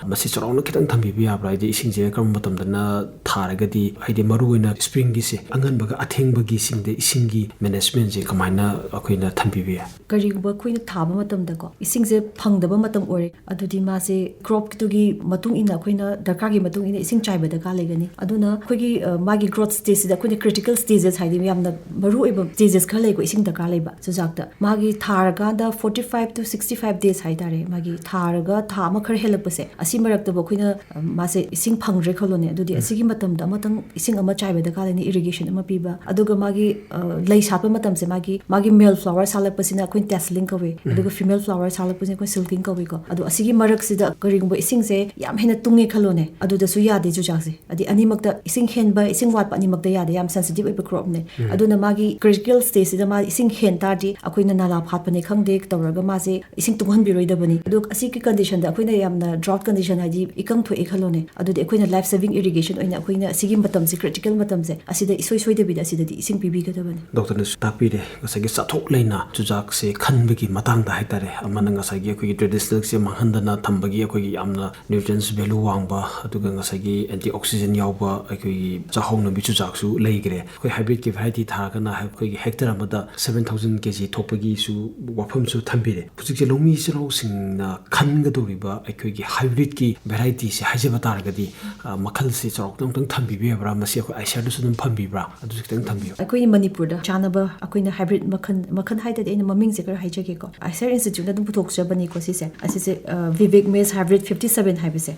ꯃꯁꯤ ꯆꯥꯎꯔꯥꯛꯅ ꯈꯤꯇꯪ ꯊꯝꯕꯤꯕ ꯌꯥꯕ꯭ꯔꯥ? ꯍꯥꯏꯗꯤ ꯏꯁꯤꯡꯁꯦ ꯀꯔꯝꯕ ꯃꯇꯝꯗꯅ ꯊꯥꯔꯒꯗꯤ, ꯍꯥꯏꯗꯤ ꯃꯔꯨꯑꯣꯏꯅ ꯁ꯭ꯄ꯭ꯔꯤꯡꯒꯤꯁꯦ, ꯑꯉꯟꯕꯒ ꯑꯊꯦꯡꯕꯒꯤꯁꯤꯡꯗ ꯏꯁꯤꯡꯒꯤ ꯃꯦꯅꯦꯖꯃꯦꯟꯁꯦ ꯀꯃꯥꯏꯅ ꯑꯩꯈꯣꯏꯅ ꯊꯝꯕꯤꯕ ꯌꯥꯏ? ꯀꯔꯤꯒꯨꯝꯕ ꯑꯩꯈꯣꯏꯅ ꯊꯥꯕ ꯃꯇꯝꯗꯀꯣ ꯏꯁꯤꯡꯁꯦ ꯐꯪꯗꯕ ꯃꯇꯝ ꯑꯣꯏꯔꯦ, ꯑꯗꯨꯗꯤ ꯃꯥꯁꯦ ꯀ꯭ꯔꯣꯞꯇꯨꯒꯤ ꯃꯇꯨꯡ ꯏꯟꯅ ꯑꯩꯈꯣꯏꯅ ꯗꯔꯀꯥꯔꯒꯤ ꯃꯇꯨꯡ ꯏꯟꯅ ꯏꯁꯤꯡ ꯆꯥꯏꯕ ꯗꯔꯀꯥꯔ ꯂꯩꯒꯅꯤ꯫ ꯑꯗꯨꯅ ꯑꯩꯈꯣꯏꯒꯤ, ꯑ, ꯃꯥꯒꯤ ꯒ꯭ꯔꯣꯠ ꯁ꯭ꯇꯦꯖꯁꯤꯗ ꯑꯩꯈꯣꯏꯅ ꯀ꯭ꯔꯤꯇꯤꯀꯦꯜ ꯁ꯭ꯇꯦꯖꯦꯁ ꯍꯥꯏꯗꯤ ꯌꯥꯝꯅ ꯃꯔꯨ ꯑꯣꯏꯕ ꯁ꯭ꯇꯦꯖꯦꯁ ꯈꯔ ꯂꯩꯀꯣ ꯏꯁꯤꯡ ꯗꯔꯀꯥꯔ ꯂꯩꯕ ꯆꯨꯖꯥꯛꯇ꯫ ꯃꯥꯒꯤ ꯊꯥꯔꯀꯥꯟꯗ forty five to sixty five days ꯍꯥꯏꯇꯥꯔꯦ, ꯃꯥꯒꯤ ꯊꯥꯔꯒ ꯊꯥ ꯑꯃ ꯈꯔ ꯍꯦꯜꯂꯛꯄꯁꯦ, ꯑꯁꯤ ꯃꯔꯛꯇꯕꯨ ꯑꯩꯈꯣꯏꯅ ꯑ, ꯃꯥꯁꯦ ꯏꯁꯤꯡ ꯐꯪꯗ꯭ꯔꯦ ꯈꯜꯂꯣꯅꯦ꯫ ꯑꯗꯨꯗꯤ ꯑꯁꯤꯒꯤ ꯃꯇꯝꯗ ꯑꯃꯇꯪ ꯏꯁꯤꯡ ꯑꯃ ꯆꯥꯏꯕ ꯗꯔꯀꯥꯔ ꯂꯩꯅꯤ, ꯏꯔꯤꯒꯦꯁꯟ ꯑꯃ ꯄꯤꯕ꯫ ꯑꯗꯨꯒ ꯃꯥꯒꯤ ꯑ, ꯂꯩ ꯁꯥꯠꯄ ꯃꯇꯝꯁꯦ, ꯃꯥꯒꯤ ꯃꯥꯒꯤ ꯃꯦꯜ ꯐ꯭ꯂꯥꯋꯔ ꯁꯥꯠꯂꯛꯄꯁꯤꯅ ꯑꯩꯈꯣꯏꯅ ꯇꯦꯁꯂꯤꯡ ꯀꯧꯏ, ꯑꯗꯨꯒ ꯐꯤꯃꯦꯜ ꯐ꯭ꯂꯥꯋꯔ ꯁꯥꯠꯂꯛꯄꯁꯤꯅ ꯑꯩꯈꯣꯏ ꯁꯤꯜꯀꯤꯡ ꯀꯧꯏꯀꯣ꯫ ꯑꯗꯣ ꯑꯁꯤꯒꯤ ꯃꯔꯛꯁꯤꯗ ꯀꯔꯤꯒꯨꯝꯕ ꯏꯁꯤꯡꯁꯦ ꯌꯥꯝ ꯍꯦꯟꯅ ꯇꯨꯡꯉꯦ ꯈꯜꯂꯣꯅꯦ, ꯑꯗꯨꯗꯁꯨ ꯌꯥꯗꯦ ꯆꯨꯖꯥꯛꯁꯦ꯫ ꯍꯥꯏꯗꯤ ꯑꯅꯤꯃꯛꯇ, ꯏꯁꯤꯡ ꯍꯦꯟꯕ, ꯏꯁꯤꯡ ꯋꯥꯠꯄ, ꯑꯅꯤꯃꯛꯇ ꯌꯥꯗꯦ, ꯌꯥꯝ ꯁꯦꯟꯁꯤꯇꯤꯚ ꯑꯣꯏꯕ ꯀ꯭ꯔꯣꯞꯅꯦ꯫ ꯑꯗꯨꯅ ꯃꯥꯒꯤ ꯀ꯭ꯔꯤꯇꯤꯀꯦꯜ ꯁ꯭ꯇꯦꯖꯁꯤꯗ ꯃꯥ ꯏꯁꯤꯡ ꯍꯦꯟ ꯇꯥꯔꯗꯤ ꯑꯩꯈꯣꯏꯅ ꯅꯥꯂꯥ ꯐꯥꯠꯄꯅꯦ ꯈꯪꯗꯦ ꯇꯧꯔꯒ ꯃꯥꯁꯦ ꯏꯁꯤꯡ ꯇꯨꯡꯍꯟꯕꯤꯔꯣꯏꯗꯕꯅꯤ꯫ ꯑꯗꯣ ꯑꯁꯤꯒꯤ ꯀꯟꯗꯤꯁꯟꯗ ꯑꯩꯈꯣꯏꯅ ꯌꯥꯝꯅ ꯗ꯭ꯔꯥꯎꯠ ꯀꯟꯗꯤꯁꯟ, ꯍꯥꯏꯗꯤ ꯏꯀꯪ ꯊꯣꯛꯑꯦ ꯈꯜꯂꯣꯅꯦ, ꯑꯗꯨꯗꯤ ꯑꯩꯈꯣꯏꯅ ꯂꯥꯏꯐ ꯁꯦꯚꯤꯡ ꯏꯔꯤꯒꯦꯁꯟ ꯑꯣꯏꯅ ꯑꯩꯈꯣꯏꯅ ꯑꯁꯤꯒꯤ ꯃꯇꯝꯁꯦ, ꯀ꯭ꯔꯤꯇꯤꯀꯦꯜ ꯃꯇꯝꯁꯦ, ꯑꯁꯤꯗ ꯏꯁꯣꯏ ꯁꯣꯏꯗꯕꯤꯗ ꯑꯁꯤꯗꯗꯤ ꯏꯁꯤꯡ ꯄꯤꯕꯤꯒꯗꯕꯅꯤ꯫ ꯗꯣꯛꯇꯔꯅꯁꯨ ꯇꯥꯛꯄꯤꯔꯦ ꯉꯁꯥꯏꯒꯤ ꯆꯥꯊꯣꯛ ꯂꯩꯅ ꯆꯨꯖꯥꯛꯁꯦ ꯈꯟꯕꯒꯤ ꯃꯇꯥꯡꯗ ꯍꯥꯏꯇꯥꯔꯦ꯫ ꯑꯃꯅ ꯉꯁꯥꯏꯒꯤ ꯑꯩꯈꯣꯏꯒꯤ ꯇ꯭ꯔꯦꯗꯤꯁꯅꯦꯜꯁꯦ ꯃꯥꯡꯍꯟꯗꯅ ꯊꯝꯕꯒꯤ ꯑꯩꯈꯣꯏꯒꯤ ꯌꯥꯝꯅ ꯅ꯭ꯌꯨꯇ꯭ꯔꯤꯌꯦꯟꯁ ꯚꯦꯂꯨ ꯋꯥꯡꯕ, ꯑꯗꯨꯒ ꯉꯁꯥꯏꯒꯤ ꯑꯦꯟꯇꯤ ꯑꯣꯛꯁꯤꯖꯦꯟ ꯌꯥꯎꯕ ꯑꯩꯈꯣꯏꯒꯤ ꯆꯥꯛꯍꯥꯎ ꯅꯝꯕꯤ ꯆꯨꯖꯥꯛꯁꯨ ꯂꯩꯈ꯭ꯔꯦ꯫ ꯑꯩꯈꯣꯏ ꯍꯥꯏꯕ꯭ꯔꯤꯠꯀꯤ ꯚꯦꯔꯥꯏꯇꯤ ꯊꯥꯔꯒꯅ ꯑꯩꯈꯣꯏꯒꯤ ꯍꯦꯛꯇꯔ ꯑꯃꯗ seven thousand K G ꯊꯣꯛꯄꯒꯤꯁꯨ ꯋꯥꯐꯝꯁꯨ ꯊꯝꯕꯤꯔꯦ꯫ ꯍꯧꯖꯤꯛꯁꯦ ꯂꯧꯃꯤ ꯏꯆꯤꯜ ꯏꯅꯥꯎꯁꯤꯡꯅ ꯈꯟꯒꯗꯧꯔꯤꯕ ꯑꯩꯈꯣꯏꯒꯤ ꯍꯥꯏꯕ꯭ꯔꯤꯠꯀꯤ ꯚꯦꯔꯥꯏꯇꯤꯁꯦ ꯍꯥꯏꯖꯕ ꯇꯥꯔꯒꯗꯤ, ꯑ, ꯃꯈꯜꯁꯦ ꯆꯥꯎꯔꯥꯛꯅ ꯑꯃꯨꯛꯇꯪ ꯊꯝꯕꯤꯕ ꯌꯥꯕ꯭ꯔꯥ? ꯃꯁꯤ ꯑꯩꯈꯣꯏ ꯑꯥꯏꯁꯤꯑꯥꯔꯗꯁꯨ ꯑꯗꯨꯝ ꯐꯪꯕꯤꯕ꯭ꯔꯥ? ꯑꯗꯨꯁꯨ ꯈꯤꯇꯪ ꯊꯝꯕꯤꯌꯨ꯫ ꯑꯩꯈꯣꯏ ꯃꯅꯤꯄꯨꯔꯗ ꯆꯥꯅꯕ ꯑꯩꯈꯣꯏꯅ ꯍꯥꯏꯕ꯭ꯔꯤꯠ ꯃꯈꯜ, ꯃꯈꯜ ꯍꯥꯏꯗꯗꯤ ꯑꯩꯅ ꯃꯃꯤꯡꯁꯦ ꯈꯔ ꯍꯥꯏꯖꯒꯦꯀꯣ꯫ ꯑꯥꯏꯁꯤꯑꯥꯔ ꯏꯟꯁꯇꯤꯇ꯭ꯌꯨꯠꯅ ꯑꯗꯨꯝ ꯄꯨꯊꯣꯛꯆꯕꯅꯤꯀꯣ ꯁꯤꯁꯦ꯫ ꯑꯁꯤꯁꯦ, ꯑ, ꯚꯤꯕꯦꯛ ꯃꯦꯁ ꯍꯥꯏꯕ꯭ꯔꯤꯠ fifty seven ꯍꯥꯏꯕꯁꯦ,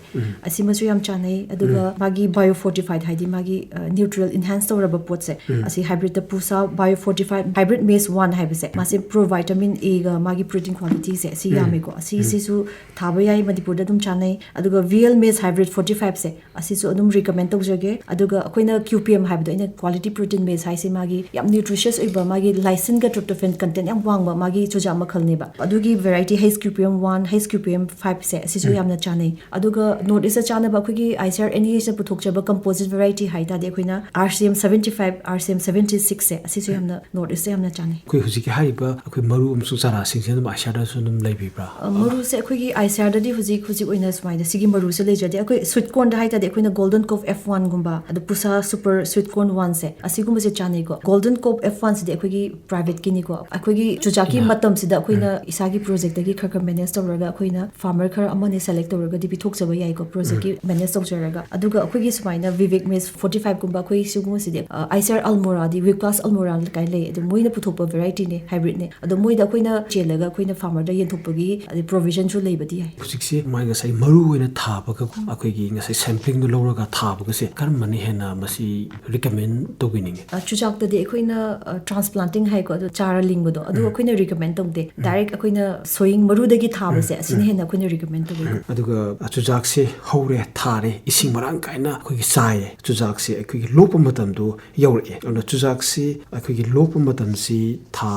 ꯑꯁꯤꯃꯁꯨ ꯌꯥꯝ ꯆꯥꯟꯅꯩ꯫ ꯑꯗꯨꯒ ꯃꯥꯒꯤ ꯕꯥꯏꯑꯣ ꯐꯣꯔꯇꯤꯐꯥꯏꯠ, ꯍꯥꯏꯗꯤ ꯃꯥꯒꯤ, ꯑ, ꯅ꯭ꯌꯨꯇ꯭ꯔꯤꯌꯦꯜ ꯏꯟꯍꯥꯟꯁ ꯇꯧꯔꯕ ꯄꯣꯠꯁꯦ, ꯑꯁꯤ ꯍꯥꯏꯕ꯭ꯔꯤꯠꯇ ꯄꯨꯁꯥ ꯕꯥꯏꯑꯣ ꯐꯣꯔꯇꯤꯐꯥꯏꯠ ꯍꯥꯏꯕ꯭ꯔꯤꯠ ꯃꯦꯁ ꯋꯥꯟ ꯍꯥꯏꯕꯁꯦ, ꯃꯥꯁꯦ ꯄ꯭ꯔꯣꯚꯥꯏꯇꯥꯃꯤꯟ ꯑꯦꯒ ꯃꯥꯒꯤ ꯄ꯭ꯔꯣꯇꯤꯟ ꯀ꯭ꯋꯥꯂꯤꯇꯤꯁꯦ ꯑꯁꯤ ꯌꯥꯝꯃꯦꯀꯣ꯫ ꯑꯁꯤꯁꯤꯁꯨ ꯊꯥꯕ ꯌꯥꯏ, ꯃꯅꯤꯄꯨꯔꯗ ꯑꯗꯨꯝ ꯆꯥꯅꯩ꯫ ꯑꯗꯨꯒ ꯚꯤ ꯑꯦꯜ ꯃꯦꯁ ꯍꯥꯏꯕ꯭ꯔꯤꯠ ꯐꯣꯔꯇꯤ ꯐꯥꯏꯚꯁꯦ, ꯑꯁꯤꯁꯨ ꯑꯗꯨꯝ ꯔꯤꯀꯃꯦꯟ ꯇꯧꯖꯒꯦ꯫ ꯑꯗꯨꯒ ꯑꯩꯈꯣꯏꯅ ꯀ꯭ꯌꯨ ꯄꯤ ꯑꯦꯝ ꯍꯥꯏꯕꯗꯣ, ꯑꯩꯅ ꯀ꯭ꯋꯥꯂꯤꯇꯤ ꯄ꯭ꯔꯣꯇꯤꯟ ꯃꯦꯁ ꯍꯥꯏꯁꯦ, ꯃꯥꯒꯤ ꯌꯥꯝ ꯅ꯭ꯌꯨꯇ꯭ꯔꯤꯁꯤꯌꯁ ꯑꯣꯏꯕ, ꯃꯥꯒꯤ ꯂꯥꯏꯁꯤꯟꯒ ꯇ꯭ꯔꯤꯞꯇꯣꯐꯦꯟ ꯀꯟꯇꯦꯟ ꯌꯥꯝ ꯋꯥꯡꯕ ꯃꯥꯒꯤ ꯆꯨꯖꯥꯛ ꯃꯈꯜꯅꯦꯕ꯫ ꯑꯗꯨꯒꯤ ꯚꯦꯔꯥꯏꯇꯤ ꯍꯩꯁ ꯀ꯭ꯌꯨ ꯄꯤ ꯑꯦꯝ ꯋꯥꯟ, ꯍꯩꯁ ꯀ꯭ꯌꯨ ꯄꯤ ꯑꯦꯝ ꯐꯥꯏꯚꯁꯦ, ꯑꯁꯤꯁꯨ ꯌꯥꯝꯅ ꯆꯥꯅꯩ꯫ ꯑꯗꯨꯒ ꯅꯣꯔꯠ ꯏꯁꯇ ꯆꯥꯅꯕ ꯑꯩꯈꯣꯏꯒꯤ I C R N E ꯑꯦꯁꯅ ꯄꯨꯊꯣꯛꯆꯕ ꯀꯝꯄꯣꯖꯤꯠ ꯚꯦꯔꯥꯏꯇꯤ ꯍꯥꯏ ꯇꯥꯔꯗꯤ, ꯑꯩꯈꯣꯏꯅ R C M seventy five, R C M seventy ꯁꯤꯛꯁꯁꯦ, ꯑꯁꯤꯁꯨ ꯌꯥꯝꯅ ꯅꯣꯔꯠ ꯏꯁꯇ ꯌꯥꯝꯅ ꯆꯥꯅꯩ꯫ ꯑꯩꯈꯣꯏ ꯍꯧꯖꯤꯛꯀꯤ ꯍꯥꯏꯔꯤꯕ ꯑꯩꯈꯣꯏ ꯃꯔꯨ ꯑꯃꯁꯨꯡ ꯆꯥꯔꯥꯁꯤꯡꯁꯦ ꯑꯗꯨꯝ ꯑꯥꯏ ꯁꯤ ꯑꯥꯔꯗꯁꯨ ꯑꯗꯨꯝ ꯂꯩꯕꯤꯕ꯭ꯔꯥ? ꯑ, ꯃꯔꯨꯁꯦ ꯑꯩꯈꯣꯏꯒꯤ ꯑꯥꯏ ꯁꯤ ꯑꯥꯔꯗꯗꯤ ꯍꯧꯖꯤꯛ, ꯍꯧꯖꯤꯛ ꯑꯣꯏꯅ ꯁꯨꯃꯥꯏꯅ ꯁꯤꯒꯤ ꯃꯔꯨꯁꯦ ꯂꯩꯖꯗꯦ꯫ ꯑꯩꯈꯣꯏ ꯁ꯭ꯋꯤꯠ ꯀꯣꯔꯟꯗ ꯍꯥꯏ ꯇꯥꯔꯗꯤ, ꯑꯩꯈꯣꯏꯅ ꯒꯣꯜꯗꯟ ꯀꯣꯞ ꯑꯦꯐ ꯋꯥꯟꯒꯨꯝꯕ, ꯑꯗꯣ ꯄꯨꯁꯥ ꯁꯨꯄꯔ ꯁ꯭ꯋꯤꯠ ꯀꯣꯔꯟ ꯋꯥꯟꯁꯦ, ꯑꯁꯤꯒꯨꯝꯕꯁꯦ ꯆꯥꯅꯩꯀꯣ꯫ ꯒꯣꯜꯗꯟ ꯀꯣꯞ ꯑꯦꯐ ꯋꯥꯟꯁꯤꯗꯤ ꯑꯩꯈꯣꯏꯒꯤ ꯄ꯭ꯔꯥꯏꯚꯦꯠꯀꯤꯅꯤꯀꯣ꯫ ꯑꯩꯈꯣꯏꯒꯤ ꯆꯨꯖꯥꯛꯀꯤ ꯃꯇꯝꯁꯤꯗ ꯑꯩꯈꯣꯏꯅ ꯏꯁꯥꯒꯤ ꯄ꯭ꯔꯣꯖꯦꯛꯇꯒꯤ ꯈꯔ ꯈꯔ ꯃꯦꯅꯦꯖ ꯇꯧꯔꯒ, ꯑꯩꯈꯣꯏꯅ ꯐꯥꯔꯃꯔ ꯈꯔ ꯑꯃꯅꯤ ꯁꯦꯂꯦꯛ ꯇꯧꯔꯒꯗꯤ ꯄꯤꯊꯣꯛꯆꯕ ꯌꯥꯏꯀꯣ, ꯄ꯭ꯔꯣꯖꯦꯛꯀꯤ ꯃꯦꯅꯦꯖ ꯇꯧꯖꯔꯒ꯫ ꯑꯗꯨꯒ ꯑꯩꯈꯣꯏꯒꯤ ꯁꯨꯃꯥꯏꯅ ꯚꯤꯕꯦꯛ ꯃꯦꯁ ꯐꯣꯔꯇꯤ ꯐꯥꯏꯚꯀꯨꯝꯕ, ꯑꯩꯈꯣꯏ ꯁꯤꯒꯨꯝꯕꯁꯤꯗꯤ, ꯑ, ꯑꯥꯏ ꯁꯤ ꯑꯥꯔ ꯑꯜꯃꯣꯔꯥ ꯑꯗꯩ ꯋꯤꯞ ꯀ꯭ꯂꯥꯁ ꯑꯜꯃꯣꯔꯥ ꯀꯥꯏꯅ ꯂꯩ꯫ ꯑꯗꯣ ꯃꯣꯏꯅ ꯄꯨꯊꯣꯛꯄ ꯚꯦꯔꯥꯏꯇꯤꯅꯦ, ꯍꯥꯏꯕ꯭ꯔꯤꯠꯅꯦ꯫ ꯑꯗꯣ ꯃꯣꯏꯗ ꯑꯩꯈꯣꯏꯅ ꯆꯦꯜꯂꯒ ꯑꯩꯈꯣꯏꯅ ꯐꯥꯔꯃꯔꯗ ꯌꯦꯟꯊꯣꯛꯄꯒꯤ ꯑꯗꯩ ꯄ꯭ꯔꯣꯚꯤꯖꯟꯁꯨ ꯂꯩꯕꯗꯤ ꯌꯥꯏ꯫ ꯍꯧꯖꯤꯛꯁꯦ ꯃꯥꯏ ꯉꯁꯥꯏ ꯃꯔꯨ ꯑꯣꯏꯅ ꯊꯥꯕꯒ ꯑꯩꯈꯣꯏꯒꯤ ꯉꯁꯥꯏ ꯁꯦꯝꯄ꯭ꯂꯤꯡꯗꯣ ꯂꯧꯔꯒ ꯊꯥꯕꯒꯁꯦ ꯀꯔꯝꯕꯅ ꯍꯦꯟꯅ ꯃꯁꯤ ꯔꯤꯀꯃꯦꯟ ꯇꯧꯕꯤꯅꯤꯡꯉꯤ? ꯑ, ꯆꯨꯖꯥꯛꯇꯗꯤ ꯑꯩꯈꯣꯏꯅ, ꯑ, ꯇ꯭ꯔꯥꯟꯁꯄ꯭ꯂꯥꯟꯇꯤꯡ ꯍꯥꯏꯀꯣ, ꯑꯗꯣ ꯆꯥꯔ ꯂꯤꯡꯕꯗꯣ, ꯑꯗꯨ ꯎꯝ꯫ ꯑꯩꯈꯣꯏꯅ ꯔꯤꯀꯃꯦꯟ ꯇꯧꯗꯦ꯫ ꯎꯝ꯫ ꯗꯥꯏꯔꯦꯛ ꯑꯩꯈꯣꯏꯅ ꯁꯣꯌꯤꯡ ꯃꯔꯨꯗꯒꯤ ꯊꯥꯕꯁꯦ, ꯎꯝ꯫ ꯑꯁꯤꯅ ꯎꯝ꯫ ꯍꯦꯟꯅ ꯑꯩꯈꯣꯏꯅ ꯔꯤꯀꯃꯦꯟ ꯇꯧꯋꯦ꯫ ꯎꯝ꯫ ꯑꯗꯨꯒ ꯆꯨꯖꯥꯛꯁꯦ ꯍꯧꯔꯦ, ꯊꯥꯔꯦ, ꯏꯁꯤꯡ ꯃꯔꯥꯡ ꯀꯥꯏꯅ ꯑꯩꯈꯣꯏꯒꯤ ꯆꯥꯏꯌꯦ, ꯆꯨꯖꯥꯛꯁꯦ ꯑꯩꯈꯣꯏꯒꯤ ꯂꯣꯛꯄ ꯃꯇꯝꯗꯣ ꯌꯧꯔꯛꯑꯦ꯫ ꯑꯗꯨꯅ ꯆꯨꯖꯥꯛꯁꯤ ꯑꯩꯈꯣꯏꯒꯤ ꯂꯣꯛꯄ ꯃꯇꯝꯁꯤ ꯊꯥ